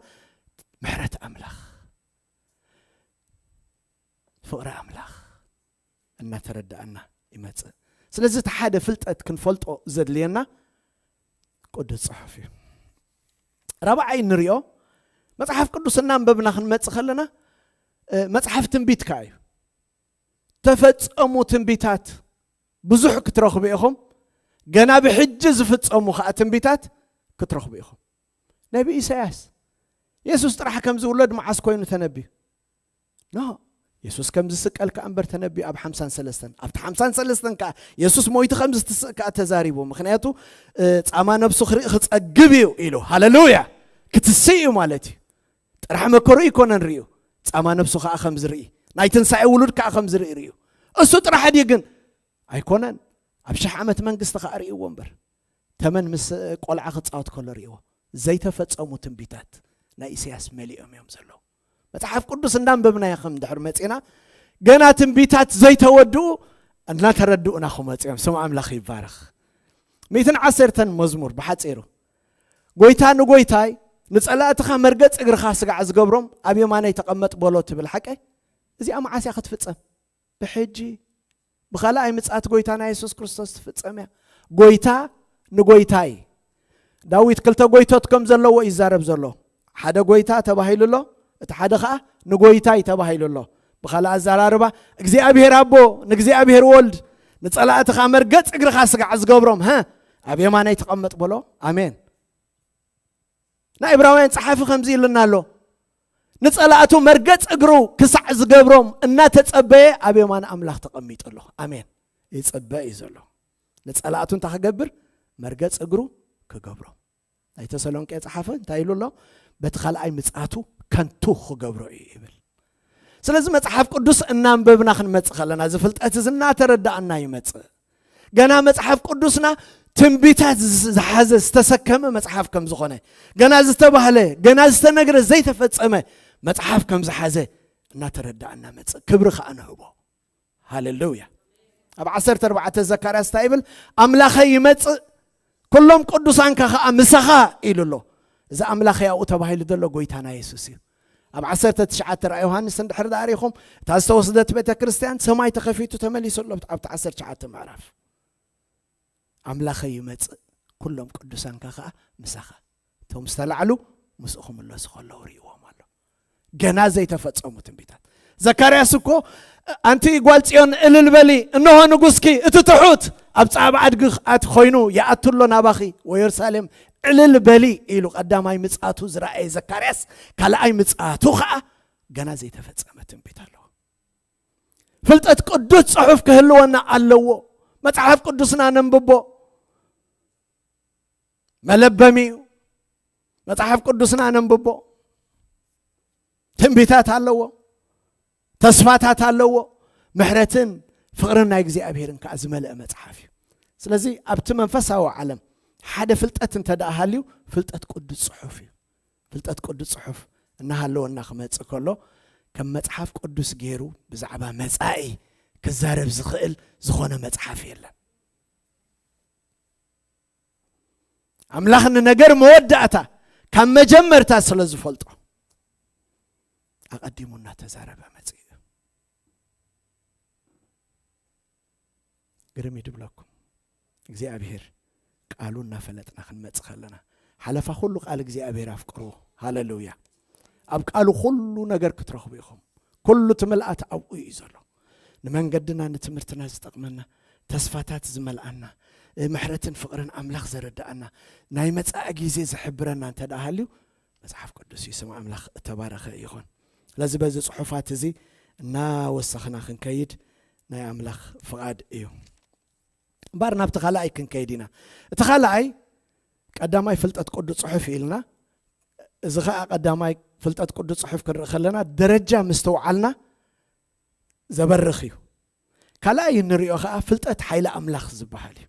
ምሕረት ኣምላኽ ፍቕሪ ኣምላኽ እናተረዳእና ይመፅእ። ስለዚ እቲ ሓደ ፍልጠት ክንፈልጦ ዘድልየና ቅዱስ ፅሑፍ እዩ። ራብዓይ ንሪኦ መፅሓፍ ቅዱስ እናንበብና ክንመፅእ ከለና መፅሓፍ ትንቢት ከዓ እዩ። ተፈፀሙ ትንቢታት ብዙሕ ክትረኽቡ ኢኹም። ገና ብሕጂ ዝፍፀሙ ከዓ ትንቢታት ክትረኽቡ ኢኹም። ነቢ ኢሳያስ የሱስ ጥራሕ ከም ዝውለድ መዓስ ኮይኑ ተነብዩ? ኖ፣ የሱስ ከም ዝስቀል ከኣ እምበር ተነብዩ ኣብ ሓምሳን ሰለስተን ኣብቲ ሓምሳን ሰለስተን ከኣ የሱስ ሞይቱ ከም ዝትስእ ከኣ ተዛሪቡ። ምክንያቱ ጻማ ነብሱ ክርኢ ክጸግብ እዩ ኢሉ። ሃለሉያ! ክትስእ እዩ ማለት እዩ። ጥራሕ መከሩ ኣይኮነን ርእዩ፣ ጻማ ነብሱ ከኣ ከም ዝርኢ፣ ናይ ትንሳኤ ውሉድ ከኣ ከም ዝርኢ ርእዩ። እሱ ጥራሕ ድዩ ግን? ኣይኮነን። ኣብ ሽሕ ዓመት መንግስቲ ከኣ ርእይዎ እምበር ተመን ምስ ቆልዓ ክፃወት ከሎ ርእይዎ። ዘይተፈፀሙ ትንቢታት ናይ ኢሳያስ መሊኦም እዮም ዘለዉ። መፅሓፍ ቅዱስ እንዳንበብናዮ ከም ድሕር መፂና ገና ትንቢታት ዘይተወድኡ እናተረድኡና ክመፁ እዮም። ስም ኣምላኽ ይባረኽ። ሚእትን ዓሰርተን መዝሙር ብሓፂሩ ጎይታ ንጎይታይ ንፀላእትኻ መርገፂ እግርኻ ስጋዕ ዝገብሮም ኣብ የማነይ ተቐመጥ በሎ ትብል ሓቀይ እዚኣ መዓስ እያ ክትፍፀም? ብሕጂ ብኻልኣይ ምጽኣት ጎይታና የሱስ ክርስቶስ ትፍጸም እያ። ጎይታ ንጎይታይ ዳዊት ክልተ ጎይቶት ከም ዘለዎ ይዛረብ ዘሎ። ሓደ ጎይታ ተባሂሉ ኣሎ፣ እቲ ሓደ ኸዓ ንጎይታይ ተባሂሉ ኣሎ። ብኻልእ ኣዘራርባ እግዚኣብሔር ኣቦ ንእግዚኣብሔር ወልድ ንጸላእትኻ መርገጽ እግርኻ ስጋዕ ዝገብሮም፣ ሀ፣ ኣብ የማናይ ተቐመጥ በሎ። ኣሜን። ናይ ዕብራውያን ጸሓፊ ከምዚ ኢልና ኣሎ፣ ንጸላእቱ መርገጽ እግሩ ክሳዕ ዝገብሮም እናተጸበየ ኣብ የማን ኣምላኽ ተቐሚጡ ኣሎ። ኣሜን። ይጽበ እዩ ዘሎ። ንጸላእቱ እንታይ ክገብር? መርገጽ እግሩ ክገብሮም። ናይ ተሰሎንቄ ጸሓፊ እንታይ ኢሉ ኣሎ? በቲ ካልኣይ ምጽኣቱ ከንቱ ክገብሮ እዩ ይብል። ስለዚ መጽሓፍ ቅዱስ እናንበብና ክንመጽእ ከለና፣ እዚ ፍልጠት እዚ እናተረዳእና ይመጽእ። ገና መጽሓፍ ቅዱስና ትንቢታት ዝ-፣ ዝሓዘ ዝተሰከመ መጽሓፍ ከም ዝኾነ፣ ገና ዝተባህለ፣ ገና ዝተነግረ ዘይተፈጸመ መጽሓፍ ከም ዝሓዘ እናተረዳእና መጽእ። ክብሪ ከኣ ንህቦ። ሃሌሉያ። ኣብ ዓሰርተ ኣርባዕተ ዘካርያስ እንታይ ይብል? ኣምላኸይ ይመጽእ፣ ኩሎም ቅዱሳንካ ከኣ ምሳኻ ኢሉ ኣሎ። እዚ ኣምላኸይ ኣብኡ ተባሂሉ ዘሎ ጎይታና የሱስ እዩ። ኣብ ዓሰርተ ትሽዓተ ራእይ ዮሃንስ እንድሕር ደኣ ርኢኹም፣ እታ ዝተወስደት ቤተ ክርስቲያን ሰማይ ተኸፊቱ ተመሊሱ ኣሎ። ኣብቲ ዓሰርተ ትሽዓተ ምዕራፍ ኣምላኸይ ይመጽእ፣ ኩሎም ቅዱሳንካ ከኣ ምሳኻ። እቶም ዝተላዕሉ ምስኡ ክምለሱ ከለዉ ርእይዎም ኣሎ። ገና ዘይተፈጸሙ ትንቢታት። ዘካርያስ እኮ፣ "ኣንቲ ጓል ጽዮን እልል በሊ፣ እንሆ ንጉስኪ እቲ ትሑት ኣብ ጻዕባ ኣድጊ ኣት-፣ ኮይኑ ይኣቱ ኣሎ ናባኺ፣ ወየሩሳሌም እልል በሊ" ኢሉ ቀዳማይ ምጽኣቱ ዝረኣየ ዘካርያስ፣ ካልኣይ ምጽኣቱ ኸኣ ገና ዘይተፈጸመ ትንቢት ኣለዎ። ፍልጠት ቅዱስ ጽሑፍ ክህልወና ኣለዎ። መጽሓፍ ቅዱስና ነንብቦ። መለበሚ እዩ። መጽሓፍ ቅዱስና ነንብቦ። ትንቢታት ኣለዎ። ተስፋታት ኣለዎ። ምሕረትን ፍቕርን ናይ እግዚኣብሔርን ከኣ ዝመልአ መጽሓፍ እዩ። ስለዚ ኣብቲ መንፈሳዊ ዓለም ሓደ ፍልጠት እንተ ደኣ ሃልዩ፣ ፍልጠት ቅዱስ ጽሑፍ እዩ። ፍልጠት ቅዱስ ጽሑፍ እናሃለወና ክመጽእ ከሎ፣ ከም መጽሓፍ ቅዱስ ገይሩ ብዛዕባ መጻኢ ክዛረብ ዝኽእል ዝኾነ መጽሓፍ የለን። ኣምላኽ ንነገር መወዳእታ ካብ መጀመርታ ስለ ዝፈልጦ፣ ኣቐዲሙ እናተዛረበ መጺኡ እዩ። ግርም እዩ ድብለኩም። እግዚኣብሔር ቃሉ እናፈለጥና ክንመጽእ ከለና፣ ሓለፋ ኩሉ ቃል እግዚኣብሔር ኣፍቅርዎ። ሃሌሉያ። ኣብ ቃሉ ኩሉ ነገር ክትረኽቡ ኢኹም። ኩሉ እቲ ምልኣት ኣብኡ እዩ ዘሎ። ንመንገድና፣ ንትምህርትና ዝጠቕመና፣ ተስፋታት ዝመልኣና፣ እ፣ ምሕረትን ፍቕርን ኣምላኽ ዘረድኣና፣ ናይ መጻኢ ግዜ ዝሕብረና እንተ ደኣ ሃልዩ፣ መጽሓፍ ቅዱስ እዩ። ስም ኣምላኽ እተባረኸ ይኹን። ስለዚ በዚ ጽሑፋት እዚ እናወሰኽና ክንከይድ ናይ ኣምላኽ ፍቓድ እዩ። እምበኣር ናብቲ ካልኣይ ክንከይድ ኢና። እቲ ካልኣይ ቀዳማይ ፍልጠት ቅዱስ ጽሑፍ እዩ ኢልና፣ እዚ ኸኣ ቀዳማይ ፍልጠት ቅዱስ ጽሑፍ ክንርኢ ከለና ደረጃ ምስትውዓልና ዘበርኽ እዩ። ካልኣይ እንርእዮ ኸኣ ፍልጠት ሓይሊ ኣምላኽ ዝበሃል እዩ።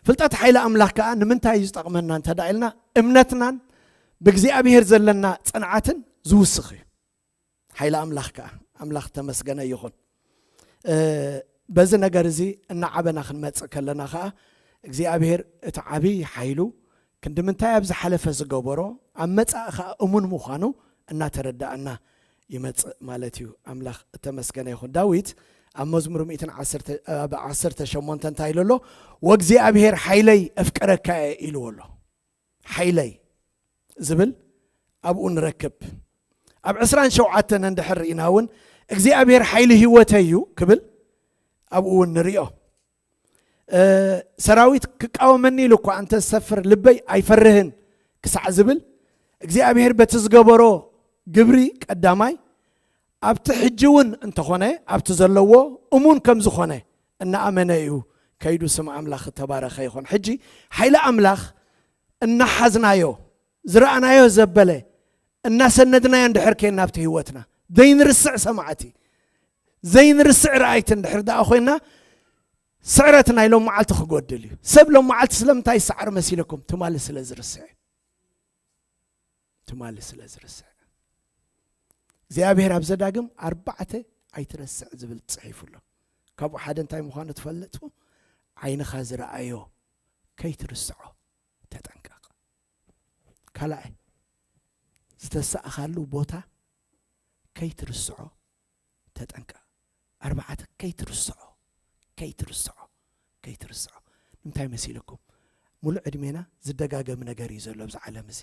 ፍልጠት ሓይሊ ኣምላኽ ከኣ ንምንታይ እዩ ዝጠቕመና እንተ ደኣ ኢልና፣ እምነትናን ብእግዚኣብሔር ዘለና ጽንዓትን ዝውስኽ እዩ። ሓይሊ ኣምላኽ ከኣ፣ ኣምላኽ ተመስገነ ይኹን። እ፣ በዚ ነገር እዚ እናዓበና ክንመጽእ ከለና ከኣ፣ እግዚኣብሔር እቲ ዓቢ ሓይሉ ክንዲ ምንታይ ኣብ ዝሓለፈ ዝገበሮ፣ ኣብ መጻኢ ከኣ እሙን ምዃኑ እናተረዳእና ይመጽእ ማለት እዩ። ኣምላኽ እተመስገነ ይኹን። ዳዊት ኣብ መዝሙር ሚእትን ዓሰርተ፣ ኣብ ዓሰርተ ሸሞንተ እንታይ ኢሉ ኣሎ? "ወእግዚኣብሔር ሓይለይ እፍቅረካ እየ" ኢልዎ ኣሎ። ሓይለይ ዝብል ኣብኡ ንረክብ። ኣብ ዕስራን ሸውዓተን እንድሕር ርኢና እውን እግዚኣብሔር ሓይሊ ህይወተይ እዩ ክብል ኣብኡ እውን ንሪኦ። እ፣ ሰራዊት ክቃወመኒ ኢሉ እኳ እንተ ዝሰፍር ልበይ ኣይፈርህን ክሳዕ ዝብል እግዚኣብሔር በቲ ዝገበሮ ግብሪ ቀዳማይ ኣብቲ ሕጂ እውን እንተኾነ ኣብቲ ዘለዎ እሙን ከም ዝኾነ እናኣመነ እዩ ከይዱ። ስም ኣምላኽ እተባረኸ ይኹን። ሕጂ ሓይሊ ኣምላኽ እናሓዝናዮ ዝረኣናዮ ዘበለ እናሰነድናዮ እንድሕር ኬንና ኣብቲ ህይወትና ዘይንርስዕ ሰማዕቲ ዘይንርስዕ ረኣይቲ እንድሕር ደኣ ኮይና ስዕረት ናይ ሎም መዓልቲ ክጎድል እዩ። ሰብ ሎም መዓልቲ ስለምንታይ ይሰዓር መሲለኩም? ትማሊ ስለ ዝርስዕ። ትማሊ ስለ ዝርስዕ። እግዚኣብሔር ኣብ ዘዳግም ኣርባዕተ ኣይትረስዕ ዝብል ጽሒፉ ኣሎ። ካብኡ ሓደ እንታይ ምዃኑ ትፈልጡ? ዓይንኻ ዝረኣዮ ከይትርስዖ ተጠንቀቕ። ካልኣይ ዝተሳእኻሉ ቦታ ከይትርስዖ ተጠንቀቕ። ኣርባዕተ ከይትርስዖ፣ ከይትርስዖ፣ ከይትርስዖ። ንምንታይ መሲልኩም? ሙሉእ ዕድሜና ዝደጋገም ነገር እዩ ዘሎ ኣብዚ ዓለም እዚ።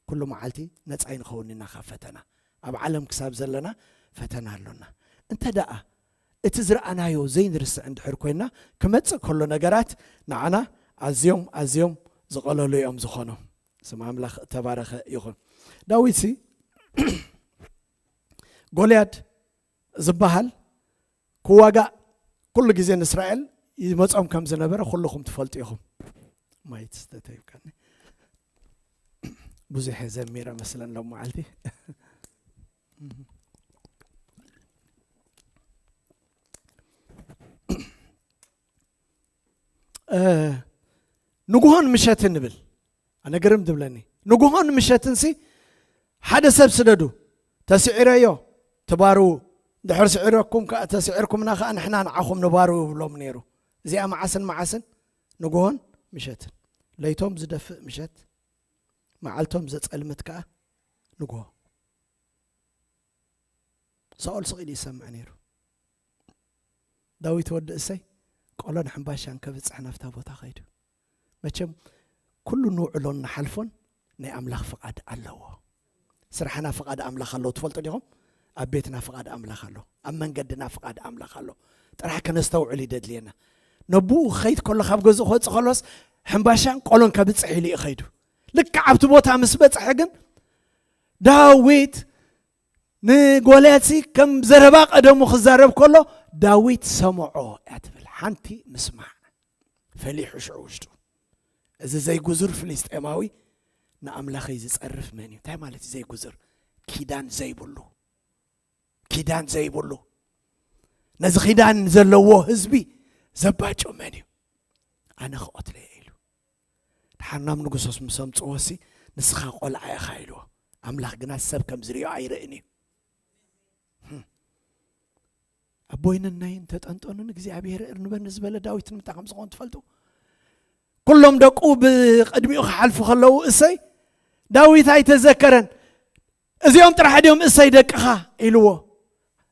ኩሉ መዓልቲ ነፃ ኣይንኸውን ኢና ካብ ፈተና። ኣብ ዓለም ክሳብ ዘለና ፈተና ኣሎና። እንተ ደኣ እቲ ዝረኣናዮ ዘይንርስዕ እንድሕር ኮይና፣ ክመጽእ ከሎ ነገራት ንዓና ኣዝዮም ኣዝዮም ዝቐለሉ እዮም ዝኾኑ። ስም ኣምላኽ እተባረኸ ይኹን። ዳዊትሲ ጎልያድ ዝበሃል ክዋጋእ ኩሉ ግዜ ንእስራኤል ይመጾም ከም ዝነበረ ኩልኹም ትፈልጡ ኢኹም። ማይ ትስተ ተይብካኒ። ብዙሕ ዘሚረ መስለን ሎም መዓልቲ። እ፣ ንጉሆን ምሸትን ንብል። ኣነ ግርም ትብለኒ። ንጉሆን ምሸትን ሲ ሓደ ሰብ ስደዱ፣ ተስዒረዮ ትባርዉ፣ ድሕር ስዒረኩም ከኣ፣ ተስዒርኩምና ከኣ ንሕና ንዓኹም ንባርዉ ይብሎም ነይሩ። እዚኣ መዓስን መዓስን ንጉሆን ምሸትን። ለይቶም ዝደፍእ ምሸት፣ መዓልቶም ዘጸልምት ከኣ ንጉሆ። ሳኦል ስቕ ኢሉ ይሰምዕ ነይሩ። ዳዊት ወዲ እሰይ ቆሎን ሕምባሻን ከብጽሕ ናብታ ቦታ ከይዱ። መቸም ኩሉ ንውዕሎን ንሓልፎን ናይ ኣምላኽ ፍቓድ ኣለዎ። ስራሕና ፍቓድ ኣምላኽ ኣለዎ። ትፈልጡ ዲኹም? ኣብ ቤትና ፍቓድ ኣምላኽ ኣሎ። ኣብ መንገድና ፍቓድ ኣምላኽ ኣሎ። ጥራሕ ከነስተውዕል ይደድልየና። ነብኡ ክኸይድ ከሎ፣ ካብ ገዝኡ ክወጽእ ከሎስ ሕምባሻን ቆሎን ከብጽሕ ኢሉ እዩ ከይዱ። ልክዕ ኣብቲ ቦታ ምስ በጽሐ ግን ዳዊት ንጎልያትሲ ከም ዘረባ ቀደሙ ክዛረብ ከሎ ዳዊት ሰምዖ እያ ትብል። ሓንቲ ምስማዕ ፈሊሑ ሽዑ ውሽጡ። እዚ ዘይጉዙር ፍልስጤማዊ ንኣምላኸይ ዝጸርፍ መን እዩ? እንታይ ማለት እዩ ዘይጉዙር? ኪዳን ዘይብሉ፣ ኪዳን ዘይብሉ፣ ነዚ ኪዳን ዘለዎ ህዝቢ ዘባጭው መን እዩ? ኣነ ክቐትሎ እየ ኢሉ። ድሓር ናብ ንጉሶስ ምስ ኣምጽዎ ሲ ንስኻ ቆልዓ ኢኻ ኢልዎ። ኣምላኽ ግና ሰብ ከም ዝርእዮ ኣይርእን እዩ። ህም። ኣቦይን እናይን ተጠንጠኑን እግዚኣብሔር እርንበኒ ዝበለ ዳዊት ንምንታይ ከም ዝኾን ትፈልጡ? ኩሎም ደቁ ብቕድሚኡ ክሓልፉ ከለዉ እሰይ ዳዊት ኣይተዘከረን። እዚኦም ጥራሕ ድዮም እሰይ ደቅኻ ኢልዎ።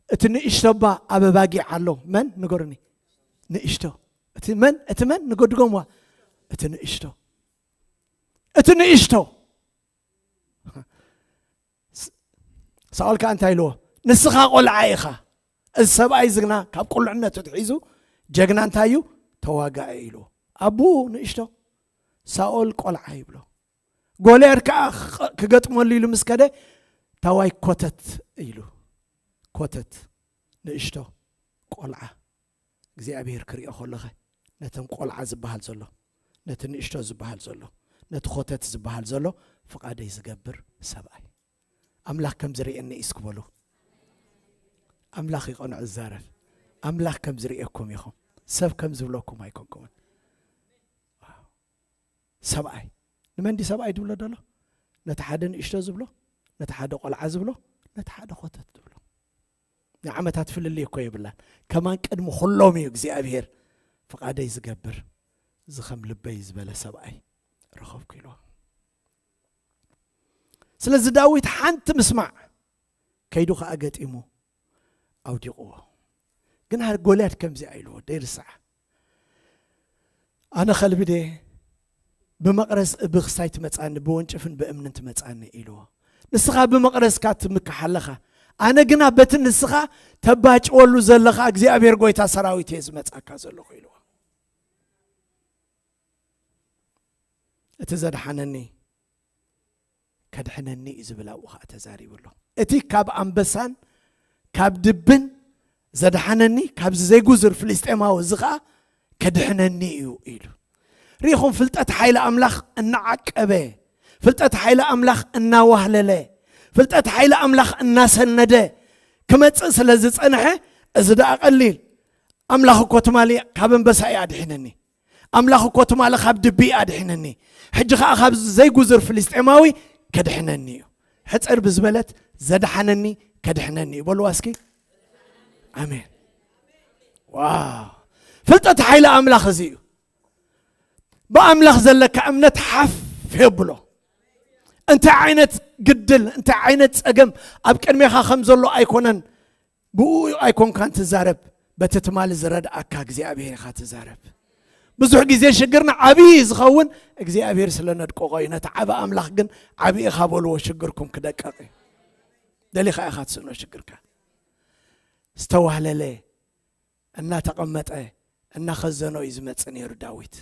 እቲ ንእሽቶ እባ ኣብ ኣባጊዕ ኣሎ። መን ንገሩኒ? ንእሽቶ። እቲ መን? እቲ መን? ንገድጎምዋ። እቲ ንእሽቶ። እቲ ንእሽቶ። ስ-፣ ሳኦል ከኣ እንታይ ኢልዎ? ንስኻ ቆልዓ ኢኻ። እዚ ሰብኣይ እዚ ግና ካብ ቁልዕነቱ ትሒዙ ጀግና እንታይ እዩ? ተዋጋኢ ኢልዎ። ኣቦኡ ንእሽቶ፣ ሳኦል ቆልዓ ይብሎ። ጎልያድ ከኣ ኽ-፣ ክገጥመሉ ኢሉ ምስ ከደ ታዋይ ኮተት ኢሉ። ኮተት፣ ንእሽቶ ቆልዓ። እግዚኣብሔር ክሪኦ ከሎኸ ነተን ቆልዓ ዝበሃል ዘሎ፣ ነቲ ንእሽቶ ዝበሃል ዘሎ፣ ነቲ ኾተት ዝበሃል ዘሎ ፍቓደይ ዝገብር ሰብኣይ። ኣምላኽ ከም ዝርእየኒ እዩ እስኪ በሉ። ኣምላኽ ይቐንዑ ዝዛረብ። ኣምላኽ ከም ዝርእየኩም ኢኹም። ሰብ ከም ዝብለኩም ኣይኮንኩምን። ሰብኣይ። ንመን ድዩ ሰብኣይ ዝብሎ ዘሎ? ነቲ ሓደ ንእሽቶ ዝብሎ፣ ነቲ ሓደ ቆልዓ ዝብሎ፣ ነቲ ሓደ ኾተት ዝብሎ። ንዓመታት ፍልልይ እኮ የብላን። ከማን ቅድሚ ኩሎም እዩ እግዚኣብሔር ፍቓደይ ዝገብር፣ እዚ ከም ልበይ ዝበለ ሰብኣይ ረኸብኩ ኢልዎ። ስለዚ ዳዊት ሓንቲ ምስማዕ ከይዱ ኸኣ ገጢሙ ኣውዲቕዎ። ግን ሃር ጎልያድ ከምዚ ኢልዎ፣ ደይርስዓ። ኣነ ኸልቢ ድየ? ብመቕረዝ እብኽስታይ ትመጻኒ፣ ብወንጭፍን ብእምንን ትመጻኒ ኢልዎ። ንስኻ ብመቕረዝካ ትምካሕ ኣለኻ፣ ኣነ ግና በቲ ንስኻ ተባጭወሉ ዘለኻ እግዚኣብሔር ጐይታ ሰራዊት እየ ዝመጻካ ዘለኹ ኢልዎ። እቲ ዘድሓነኒ ከድሕነኒ እዩ ዝብል ኣብኡ ኸዓ ተዛሪቡ ኣሎ። እቲ ካብ ኣንበሳን ካብ ድብን ዘድሓነኒ፣ ካብዚ ዘይጉዙር ፍልስጤማዊ እዚ ኸዓ ከድሕነኒ እዩ ኢሉ። ርኢኹም፣ ፍልጠት ሓይሊ ኣምላኽ እናዓቀበ፣ ፍልጠት ሓይሊ ኣምላኽ እናዋህለለ፣ ፍልጠት ሓይሊ ኣምላኽ እናሰነደ ክመጽእ ስለ ዝጸንሐ፣ እዚ ደኣ ቀሊል፣ ኣምላኽ እኮ ትማሊ ካብ ኣንበሳ እዩ ኣድሒነኒ። ኣምላኽ እኮ ትማሊ ካብ ድቢ ኣድሒነኒ፣ ሕጂ ኸዓ ካብ ዘይጉዝር ፍልስጤማዊ ከድሕነኒ እዩ። ሕጽር ብዝበለት ዘድሓነኒ ከድሕነኒ እዩ። በልዋ እስኪ። ኣሜን። ዋው። ፍልጠት ሓይሊ ኣምላኽ እዚ እዩ። ብኣምላኽ ዘለካ እምነት ሓፍ የብሎ። እንታይ ዓይነት ግድል፣ እንታይ ዓይነት ጸገም ኣብ ቅድሜኻ ከም ዘሎ ኣይኮነን። ብኡ ኣይኮንካን ትዛረብ፣ በቲ ትማሊ ዝረድኣካ እግዚኣብሔር ኢኻ ትዛረብ። ብዙሕ ግዜ ሽግርና ዓብዪ ዝኸውን እግዚኣብሔር ስለ ነድቀቆ እዩ። ነቲ ዓቢ ኣምላኽ ግን ዓቢ ኢኻ በልዎ፣ ሽግርኩም ክደቀቕ እዩ። ደሊኻ ኢኻ ትስእኖ ሽግርካ። ዝተዋህለለ እናተቐመጠ እናኸዘኖ እዩ ዝመጽእ ነይሩ ዳዊት።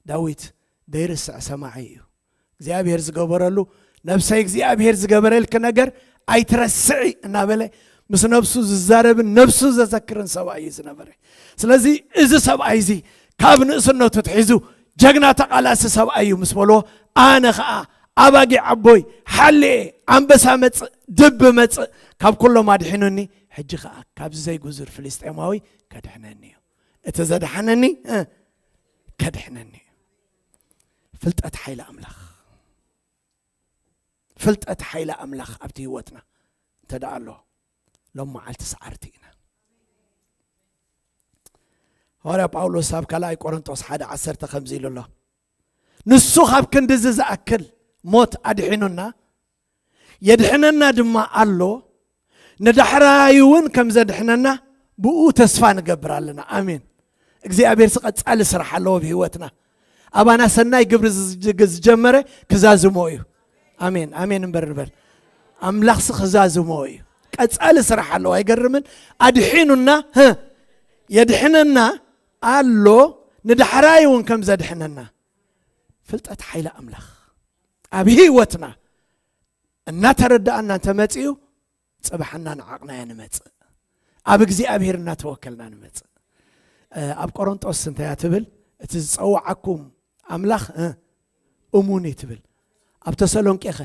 ዳዊት ዘይርስዕ ሰማዒ እዩ። እግዚኣብሔር ዝገበረሉ፣ ነብሰይ እግዚኣብሔር ዝገበረልኪ ነገር ኣይትረስዒ እናበለ ምስ ነብሱ ዝዛረብን ነብሱ ዘዘክርን ሰብኣይ እዩ ዝነበረ። ስለዚ እዚ ሰብኣይ እዚ ካብ ንእስነቱ ትሒዙ ጀግና ተቓላሲ ሰብኣይ እዩ ምስ በልዎ፣ ኣነ ኸኣ ኣባጊዕ ኣቦይ ሓልኤ፣ ኣንበሳ መጽእ፣ ድቢ መጽእ፣ ካብ ኩሎም ኣድሒኑኒ፣ ሕጂ ኸኣ ካብዚ ዘይጉዙር ፍልስጤማዊ ከድሕነኒ እዩ። እቲ ዘድሓነኒ እ፣ ከድሕነኒ እዩ። ፍልጠት ሓይሊ ኣምላኽ፣ ፍልጠት ሓይሊ ኣምላኽ ኣብቲ ህይወትና እንተ ደኣ ኣሎ፣ ሎም መዓልቲ ሰዓርቲ ኢና። ሃዋርያ ጳውሎስ ኣብ ካልኣይ ቆሮንጦስ ሓደ ዓሰርተ ከምዚ ኢሉ ኣሎ፣ ንሱ ካብ ክንድዚ ዝኣክል ሞት ኣድሒኑና፣ የድሕነና ድማ ኣሎ፣ ንዳሕራይ እውን ከም ዘድሕነና ብኡ ተስፋ ንገብር ኣለና። ኣሜን። እግዚኣብሔር ቀጻሊ ስራሕ ኣለዎ ብህይወትና። ኣባና ሰናይ ግብሪ ዝጀመረ ክዛዝሞ እዩ። ኣሜን ኣሜን እምበር ንበል። ኣምላኽሲ ክዛዝሞ እዩ። ቀጻሊ ስራሕ ኣለዎ። ኣይገርምን? ኣድሒኑና፣ የድሕነና ኣሎ፣ ንዳሕራይ እውን ከም ዘድሕነና። ፍልጠት ሓይሊ ኣምላኽ ኣብ ህይወትና እናተረዳእና እንተመጺኡ፣ ጽባሕ እናነዓቕናዮ ንመጽእ። ኣብ እግዚኣብሔር እናተወከልና ንመጽእ። ኣብ ቆሮንጦስ እንታይ እያ ትብል? እቲ ዝጸውዓኩም ኣምላኽ እሙን እዩ ትብል። ኣብ ተሰሎንቄኸ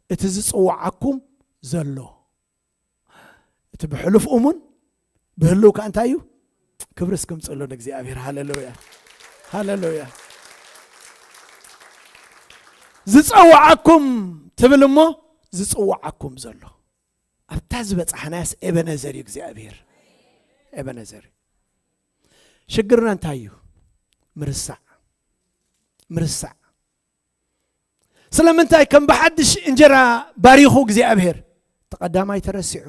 እቲ ዝጽውዓኩም ዘሎ፣ እቲ ብሕሉፍ እሙን፣ ብህልው ከኣ እንታይ እዩ? ክብሪ እስክምጽእሉ ንእግዚኣብሔር። ሃሌሉያ፣ ሃሌሉያ። ዝጸውዓኩም ትብል እሞ፣ ዝጽውዓኩም ዘሎ ኣብታ ዝበጻሕናያስ ኤበነዘር እዩ እግዚኣብሔር። ኤበነዘር እዩ። ሽግርና እንታይ እዩ? ምርሳዕ፣ ምርሳዕ። ስለምንታይ ከም ብሓድሽ እንጀራ ባሪኹ እግዚኣብሔር? እቲ ቀዳማይ ተረሲዑ።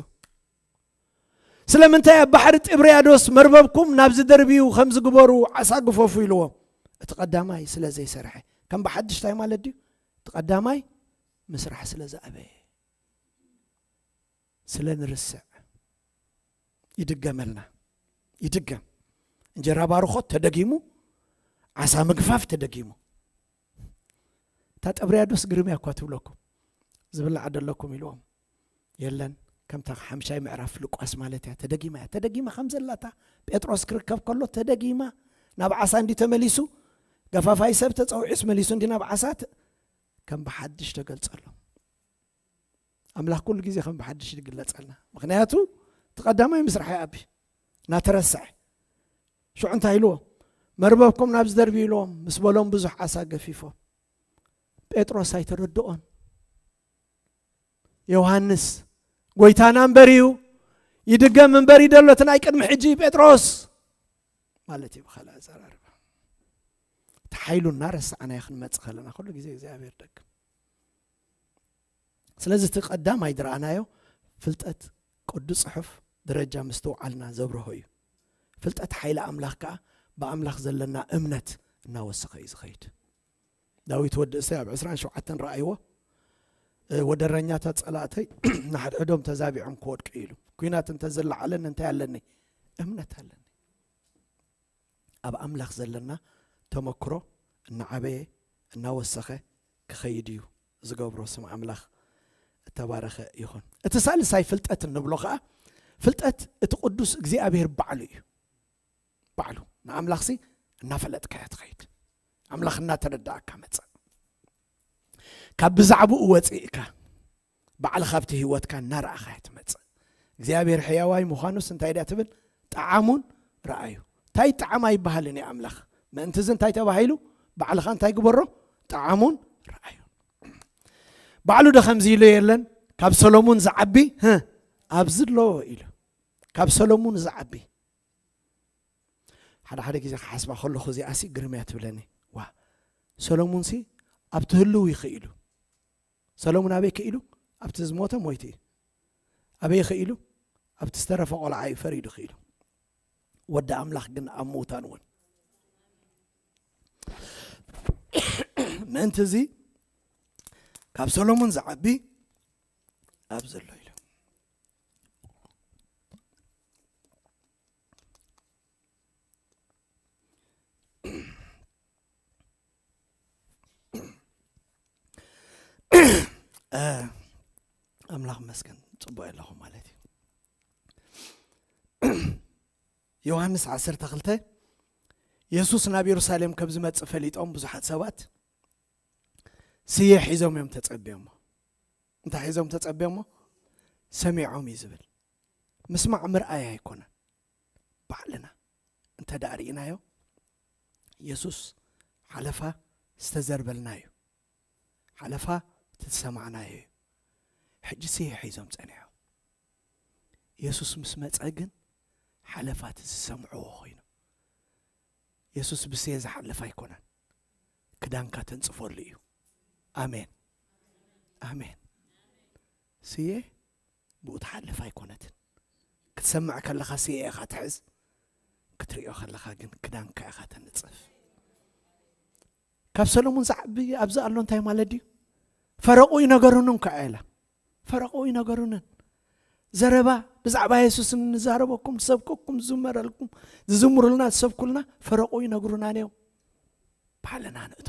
ስለምንታይ ኣብ ባሕሪ ጢብርያዶስ መርበብኩም ናብዚ ደርብዩ ከምዚ ግበሩ፣ ዓሳ ግፈፉ ኢልዎም? እቲ ቀዳማይ ስለ ዘይሰርሐ። ከም ብሓድሽ እንታይ ማለት ድዩ? እቲ ቀዳማይ ምስራሕ ስለ ዝኣበየ። ስለ ንርስዕ ይድገመልና። ይድገም። እንጀራ ባርኾት ተደጊሙ፣ ዓሳ ምግፋፍ ተደጊሙ። እታ ጥብርያዶስ ግርም እያ እኳ ትብለኩም። ዝብላዕ ደለኩም ኢልዎም። የለን፣ ከምታ ሓምሻይ ምዕራፍ ሉቃስ ማለት እያ። ተደጊማ እያ። ተደጊማ ከም ዘላታ ጴጥሮስ ክርከብ ከሎ ተደጊማ ናብ ዓሳ እንዲ ተመሊሱ፣ ገፋፋይ ሰብ ተጸውዒስ መሊሱ እንዲ ናብ ዓሳ ት-፣ ከም ብሓድሽ ተገልጸሎም። ኣምላኽ ኩሉ ግዜ ከም ብሓድሽ ይግለጸልና። ምኽንያቱ እቲ ቀዳማይ ምስራሕ ይኣቢ፣ እናተረስዐ። ሽዑ እንታይ ኢልዎ? መርበብኩም ናብዚ ደርብዩ ኢልዎም፣ ምስ በሎም ብዙሕ ዓሳ ገፊፎም። ጴጥሮስ ኣይተረድኦን። ዮሃንስ፣ ጎይታና እምበር እዩ፣ ይድገም እምበር እዩ ደሎ እቲ ናይ ቅድሚ ሕጂ ጴጥሮስ ማለት እዩ ብኻልእ ኣዘራርባ። እቲ ሓይሉ እናረሳዕናዮ ክንመጽእ ከለና ኩሉ ግዜ እግዚኣብሔር ደግም። ስለዚ እቲ ቀዳማይ ዝረኣናዮ ፍልጠት ቅዱስ ጽሑፍ ደረጃ ምስትውዓልና ዘብርሆ እዩ። ፍልጠት ሓይሊ ኣምላኽ ከኣ ብኣምላኽ ዘለና እምነት እናወሰኸ እዩ ዝኸይድ። ዳዊት ወዲ እሰይ ኣብ ዕስራን ሸውዓተን ረኣይዎ፣ እ፣ ወደረኛታት ጸላእተይ ንሓድሕዶም ተዛቢዖም ክወድቁ እዩ ኢሉ። ኲናት እንተ ዝለዓለኒ እንታይ ኣለኒ? እምነት ኣለኒ። ኣብ ኣምላኽ ዘለና ተመክሮ እናዓበየ እናወሰኸ ክኸይድ እዩ ዝገብሮ። ስም ኣምላኽ እተባረኸ ይኹን። እቲ ሳልሳይ ፍልጠት እንብሎ ኸኣ፣ ፍልጠት እቲ ቅዱስ እግዚኣብሔር ባዕሉ እዩ። ባዕሉ ንኣምላኽሲ እናፈለጥካዮ ትኸይድ። ኣምላኽ እናተረዳእካ መጽእ። ካብ ብዛዕባኡ ወጺእካ ባዕልኻ ኣብቲ ህይወትካ እናረኣኻዮ ትመጽእ። እግዚኣብሔር ሕያዋይ ምዃኑስ እንታይ ድያ ትብል? ጠዓሙን ረኣዩ። እንታይ ጠዓም ኣይበሃልን እዩ ኣምላኽ። ምእንቲ እዚ እንታይ ተባሂሉ? ባዕልኻ እንታይ ግበሮ? ጠዓሙን ረኣዩ። ባዕሉ ዶ ከምዚ ኢሉ የለን? ካብ ሰሎሙን ዝዓቢ፣ ህ፣ ኣብዚ ኣሎ ኢሉ። ካብ ሰሎሙን ዝዓቢ። ሓደ ሓደ ግዜ ክሓስባ ከለኹ እዚኣሲ ግርም እያ ትብለኒ። ዋ፣ ሰሎሙንሲ ኣብቲ ህልው ይኽኢሉ። ሰሎሙን ኣበይ ክኢሉ? ኣብቲ ዝሞተ ሞይቱ እዩ። ኣበይ ክኢሉ? ኣብቲ ዝተረፈ ቆልዓ እዩ ፈሪዱ ክኢሉ። ወዲ ኣምላኽ ግን ኣብ ምውታን እውን። ምእንቲ እዚ ካብ ሰሎሞን ዝዓቢ ኣብ ዘሎ ኢሉ። ኣምላኽ መስገን ጽቡቅ ኣለኹ ማለት እዩ። ዮሃንስ ዓሰርተ ክልተ፣ የሱስ ናብ የሩሳሌም ከም ዝመጽእ ፈሊጦም ብዙሓት ሰባት ስየ ሒዞም እዮም ተጸብዮሞ። እንታይ ሒዞም ተጸብዮሞ? ሰሚዖም እዩ ዝብል። ምስማዕ ምርኣይ ኣይኮነን። ባዕልና እንተ ደኣ ርኢናዮ፣ የሱስ ሓለፋ ዝተዘርበልና እዩ። ሓለፋ እቲ ዝሰማዕናዮ እዩ። ሕጂ ስየ ሒዞም ጸኒሖም። የሱስ ምስ መጸ ግን ሓለፋ እቲ ዝሰምዕዎ ኮይኑ። የሱስ ብስየ ዝሓልፍ ኣይኮነን። ክዳንካ ተንጽፈሉ እዩ። ኣሜን። ኣሜን። ስየ ብኡ ትሓልፍ ኣይኮነትን። ክትሰምዕ ከለኻ ስየ ኢኻ ትሕዝ። ክትሪኦ ከለኻ ግን ክዳንካ ኢኻ ተንጽፍ። ካብ ሰሎሞን ዝዓቢ ኣብዚ ኣሎ እንታይ ማለት ድዩ? ፈረቑ ይነገሩንን ከኣ ኢላ። ፈረቑ ይነገሩንን። ዘረባ ብዛዕባ የሱስ እንዛረበኩም፣ ዝሰብከኩም፣ ዝዝመረልኩም፣ ዝዝምሩልና፣ ዝሰብኩልና ፈረቑ ይነግሩናን እዮም። ባዕልና ንእቶ።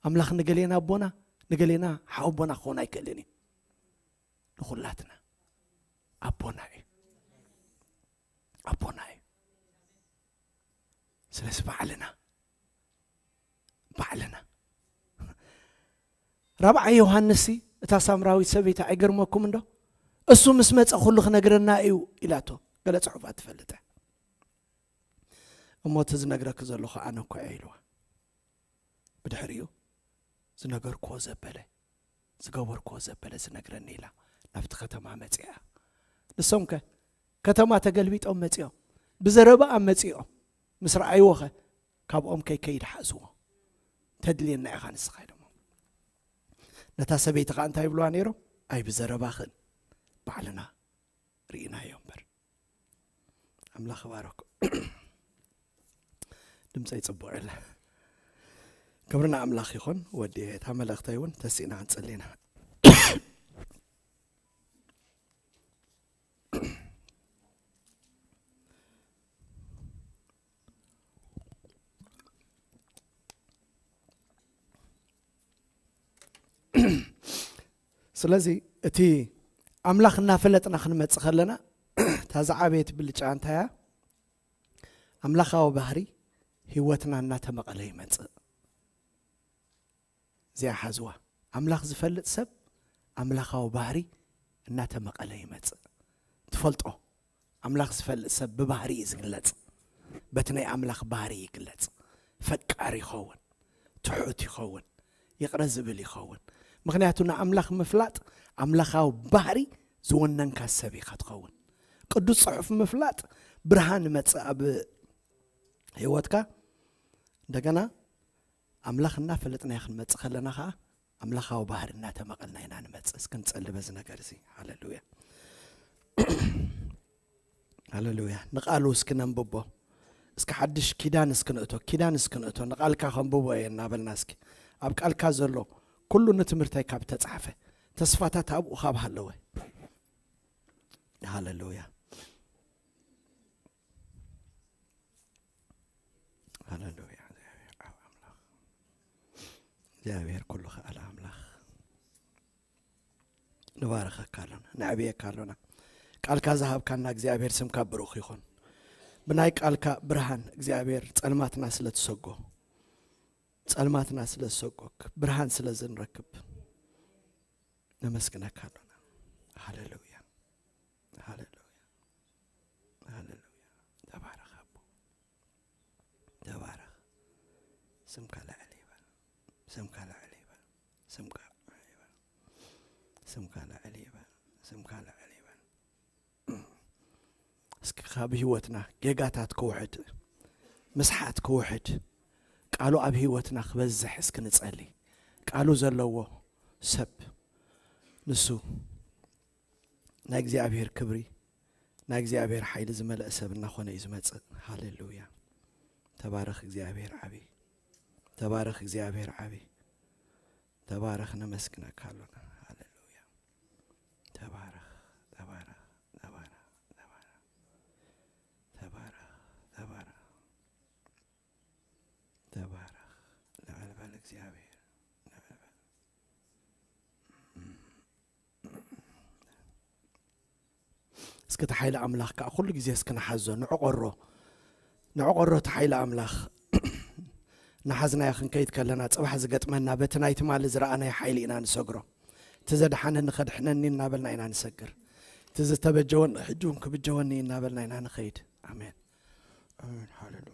ኣምላኽ ንገሌና ኣቦና፣ ንገሌና ሓወቦና ክኸውን ኣይክእልን እዩ። ንኹላትና ኣቦና እዩ። ኣቦና እዩ። ስለዚ ባዕልና፣ ባዕልና። ራብዓይ ዮሃንስ ሲ፣ እታ ሳምራዊት ሰበይቲ ኣይገርመኩም እንዶ? እሱ ምስ መጸ ኩሉ ክነግረና እዩ ኢላቶ። ገለ ጽሑፋት ትፈልጥ እያ። እሞ እቲ ዝነግረኪ ዘለኹ ኣነ እኮ እየ ኢልዋ። ብድሕሪኡ ዝነገርክዎ ዘበለ፣ ዝገበርክዎ ዘበለ ዝነግረኒ ኢላ ናብቲ ከተማ መጺኣ። ንሶም ከ ከተማ ተገልቢጦም መጺኦም፣ ብዘረባኣ መጺኦም። ምስ ረኣይዎ ኸ ካብኦም ከይከይድ ሓዝዎ። ተድልየና ኢኻ ንስኻ ኢሎሞ። ነታ ሰበይቲ ኸኣ እንታይ ይብልዋ ነይሮም? ኣይ ብዘረባኽን ባዕልና ርኢናዮ እምበር። ኣምላኽ ይባረኩም። ድምፀይ ጽቡቕ የለ። ክብሪ ንኣምላኽ ይኹን። ወዲ እታ መልእኽተይ እውን ተሲእና ክንጽሊ ኢና። ስለዚ እቲ ኣምላኽ እናፈለጥና ክንመጽእ ከለና እታ ዝዓበየት ብልጫ እንታይ እያ? ኣምላኻዊ ባህሪ ህይወትና እናተመቐለ ይመጽእ። እዚኣ ሓዝዋ። ኣምላኽ ዝፈልጥ ሰብ ኣምላኻዊ ባህሪ እናተመቐለ ይመጽእ። ትፈልጦ ኣምላኽ ዝፈልጥ ሰብ ብባህሪ እዩ ዝግለጽ። በቲ ናይ ኣምላኽ ባህሪ ይግለጽ። ፈቃር ይኸውን፣ ትሑት ይኸውን፣ ይቕረ ዝብል ይኸውን። ምኽንያቱ ንኣምላኽ ምፍላጥ ኣምላኻዊ ባህሪ ዝወነንካ ሰብ ኢኻ ትኸውን። ቅዱስ ጽሑፍ ምፍላጥ ብርሃን ይመጽእ ኣብ ህይወትካ። እንደገና ኣምላኽ እናፈለጥናዮ ክንመጽእ ከለና ኸዓ ኣምላኻዊ ባህሪ እናተመቐልና ኢና ንመጽእ። እስኪ ንጸሊ በዚ ነገር እዚ። ሃሌሉያ። ሃሌሉያ። ንቃሉ እስኪ ነንብቦ። እስኪ ሓድሽ ኪዳን እስኪ ንእቶ፣ ኪዳን እስኪ ንእቶ። ንቃልካ ከንብቦ እየ እናበልና እስኪ። ኣብ ቃልካ ዘሎ ኩሉ ንትምህርተይ ካብ ተጻሕፈ ተስፋታት ኣብኡ ካብ ሃለወ። ሃሌሉያ። ሃሌሉያ። እግዚኣብሔር ኣምላኽ። እግዚኣብሔር ኩሉ ኸኣለ ኣምላኽ። ንባረኸካ ኣሎና፣ ነዕብየካ ኣሎና። ቃልካ ዝሃብካና እግዚኣብሔር ስምካ ብሩኽ ይኹን። ብናይ ቃልካ ብርሃን እግዚኣብሔር ጸልማትና ስለ ትሰጎ፣ ጸልማትና ስለ ዝሰጎ፣ ብርሃን ስለ ዝንረክብ ነመስግነካ ኣሎና። ሃሌሉያ። ሃሌሉያ። ሃሌሉያ። ተባረኽ ኣቦ። ተባረኽ። ስምካ ልዕል ይበል። ስምካ ልዕል ይበል። ስምካ ልዕል ይበል። ስምካ ልዕል ይበል። ስምካ ልዕል ይበል። እስኪ ካብ ህይወትና ጌጋታት ክውሕድ፣ ምስሓት ክውሕድ፣ ቃሉ ኣብ ህይወትና ክበዝሕ እስኪ ንጸሊ። ቃሉ ዘለዎ ሰብ ንሱ ናይ እግዚኣብሔር ክብሪ፣ ናይ እግዚኣብሔር ሓይሊ ዝመልአ ሰብ እናኾነ እዩ ዝመጽእ። ሃሌሉያ። ተባረኽ እግዚኣብሔር ዓቢ። ተባረኽ እግዚኣብሔር ዓቢ። ተባረኽ፣ ነመስግነካ ኣሎና። ሃሌሉያ። ተባረኽ፣ ተባረኽ፣ ተባረኽ፣ ተባረኽ። ተባረኽ፣ ተባረኽ፣ ተባረኽ። ልዕል በል እግዚኣብሔር፣ ልዕል በል። እስኪ እቲ ሓይሊ ኣምላኽ ከዓ ኩሉ ግዜ እስኪ ንሓዞ፣ ንዕቆሮ፣ ንዕቆሮ እቲ ሓይሊ ኣምላኽ። እናሓዝናዮ ክንከይድ ከለና፣ ጽባሕ ዝገጥመና በቲ ናይ ትማሊ ዝረኣናዮ ሓይሊ ኢና ንሰግሮ። እቲ ዘድሓነኒ ከድሕነኒ እናበልና ኢና ንሰግር። እቲ ዝተበጀወኒ ሕጂ እውን ክብጀወኒ እናበልና ኢና ንኸይድ። ኣሜን። ኣሜን። ሃሌሉያ።